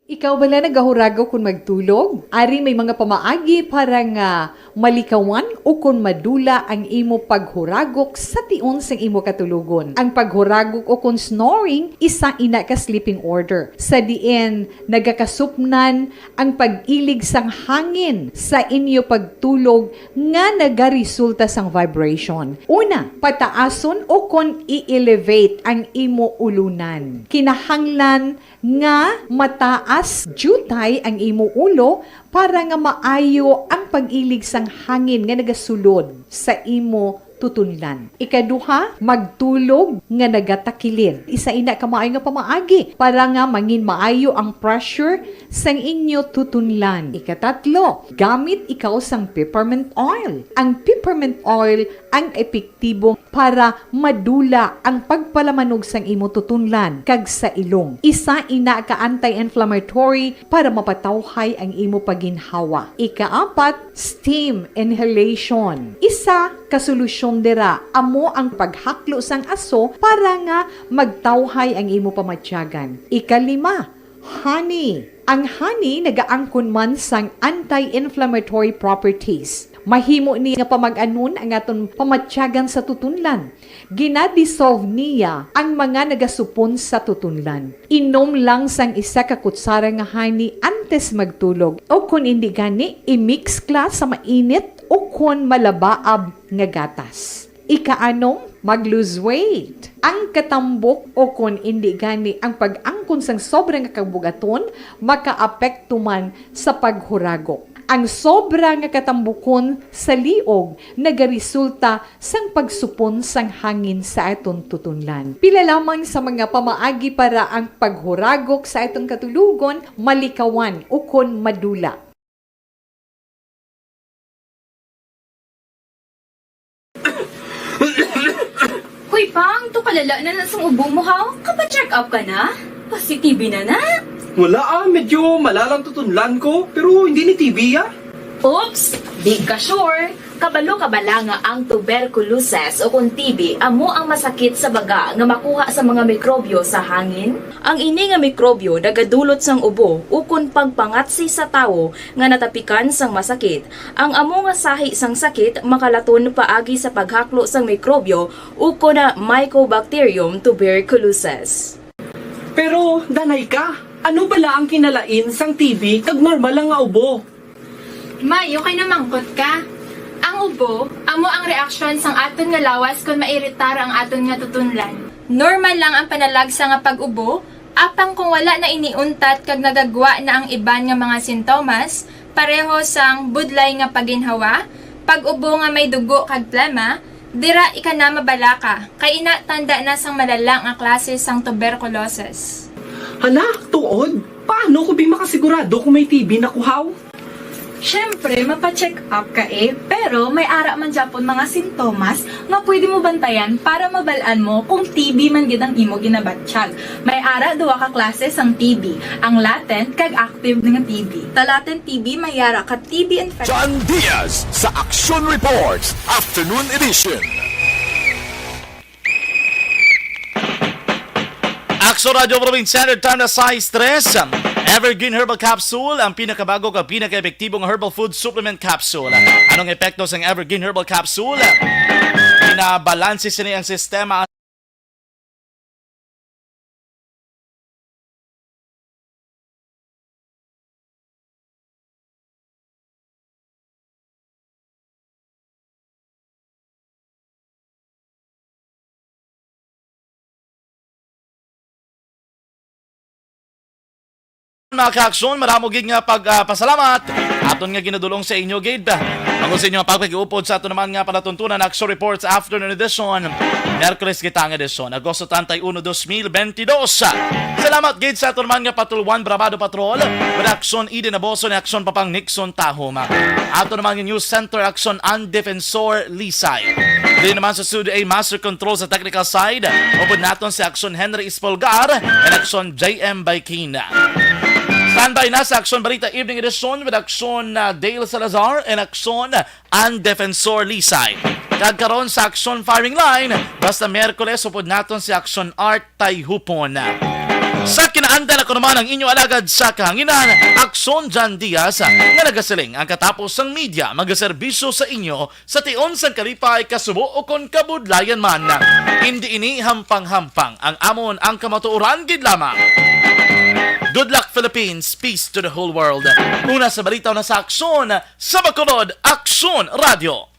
Ikaw bala nagahuragok kon magtulog? Ari may mga pamaagi para nga malikawan o kon madula ang imo paghuragok sa tion sang imo katulogon. Ang paghuragok o kon snoring, isa ina ka sleeping order, sa diin nagakasupnan ang pag-ilig sang hangin sa inyo pagtulog nga nagaresulta sang vibration. Una, pataason o kon i-elevate ang imo ulunan. Kinahanglan nga mataas diutay ang imo ulo para nga maayo ang pag-ilig sang hangin nga nagasulod sa imo tutunlan. Ikaduha, magtulog nga nagatakilid. Isa ina ka maayo nga pamaagi para nga mangin maayo ang pressure sang inyo tutunlan. Ikatatlo, gamit ikaw sang peppermint oil. Ang peppermint oil ang epektibo para madula ang pagpalamanog sang imo tutunlan kag sa ilong. Isa ina ka anti-inflammatory para mapatawhay ang imo pagginhawa. Ikaapat, steam inhalation. Isa ka solusyon dira amo ang paghaklo sang aso para nga magtawhay ang imo pamatyagan. Ikalima, honey. Ang honey nagaangkon man sang anti-inflammatory properties. Mahimo ni nga pamag-anon ang aton pamatyagan sa tutunlan. Gina-dissolve niya ang mga nagasupon sa tutunlan. Inom lang sang isa ka kutsara nga honey antes magtulog, o kon indi gani, i-mix kla sa mainit o kon malabaab nga gatas. Ikaanom, mag-lose weight. Ang katambok, o kon indi gani ang pag-angkon sang sobra nga kabugaton, makaapekto man sa paghuragok. Ang sobra nga katambukon sa liog nagaresulta sang pagsupon sang hangin sa aton tutunlan. Pila lamang sa mga pamaagi para ang paghuragok sa aton katulugon malikawan ukon madula. Hoy, Pang, to kalala na na sang ubo mo, ha? Kapa-check up ka na? Pasi-T B na na? Wala ah, medyo malalang tutunlan ko, pero hindi ni T B ah. Oops! Di ka sure? Kabalo ka bala nga ang tuberculosis o kon T B amo ang masakit sa baga nga makuha sa mga mikrobyo sa hangin? Ang ini nga mikrobyo nagadulot sang ubo ukon pagpangatsi sa tawo nga natapikan sang masakit. Ang amo nga sahi sang sakit makalaton paagi sa paghaklo sang mikrobyo ukon na Mycobacterium tuberculosis. Pero, Danay ka, ano bala ang kinalain sang T B kag normal lang nga ubo? May, okay na mangkot ka. Ang ubo, amo ang reaksyon sang aton nga lawas kon mairitar ang aton nga tutunlan. Normal lang ang panalagsa nga pag-ubo, apang kung wala na ini untat kag nagagwa na ang iban nga mga sintomas, pareho sang budlay nga paginhawa, pag-ubo nga may dugo kag plema, dira ika na mabalaka, kay ina tanda na sang malala nga klase sang tuberculosis. Hala, tuod? Paano ko bi makasigurado kung may T B na kuhaw? Siyempre, mapa-check up ka eh, pero may ara man gyapon mga sintomas nga pwede mo bantayan para mabal-an mo kung T B man gid ang imo ginabatyag. May ara duha ka klase sang T B, ang latent kag active nga T B. Sa latent T B may ara ka T B infection. John Diaz sa Action Reports Afternoon Edition. Action Radio Provinciano, time na sais tres. Evergreen Herbal Capsule, ang pinakabago kag pinakaepektibong herbal food supplement capsule. Anong epekto sang Evergreen Herbal Capsule? Pinabalanse sini ang sistema Mga ka-aksyon, maramo gid nga pag, ah, pasalamat aton nga ginadulong sa inyo gid. Ang sa inyo nga pagpakiupod sa aton naman nga palatuntunan, Action Reports Afternoon Edition, Miyerkules kita nga edisyon, Agosto treinta y uno, dos mil veintidós. Salamat gid sa aton naman nga Patrol One Bravado Patrol, with Action Eden Aboso ni Action Papang Nixon Tahom. Aton naman nga News Center, Action An Defensor Lisay. Din naman sa Studio A, Master Control sa technical side, upod naton si Action Henry Espolgar and Action J M Baikin. Standby na sa Action Balita Evening Edition with Action, uh, Dale Salazar and Action An Defensor Lisay. Kag karon sa Action Firing Line, basta Miyerkules, upod naton si Action Art Tayhupon. Sa kinaandan, ako naman ang inyo alagad sa kahanginan, Action John Diaz, nga nagasiling ang katapos sang media magaserbisyo sa inyo sa tion sang kalipay, kasubo, o kon kabudlayan man. Indi ini hampang-hampang ang amon, ang kamatuoran gid lamang. Good luck, Philippines. Peace to the whole world. Una sa balita, una sa aksyon, sa Bacolod, Aksyon Radio.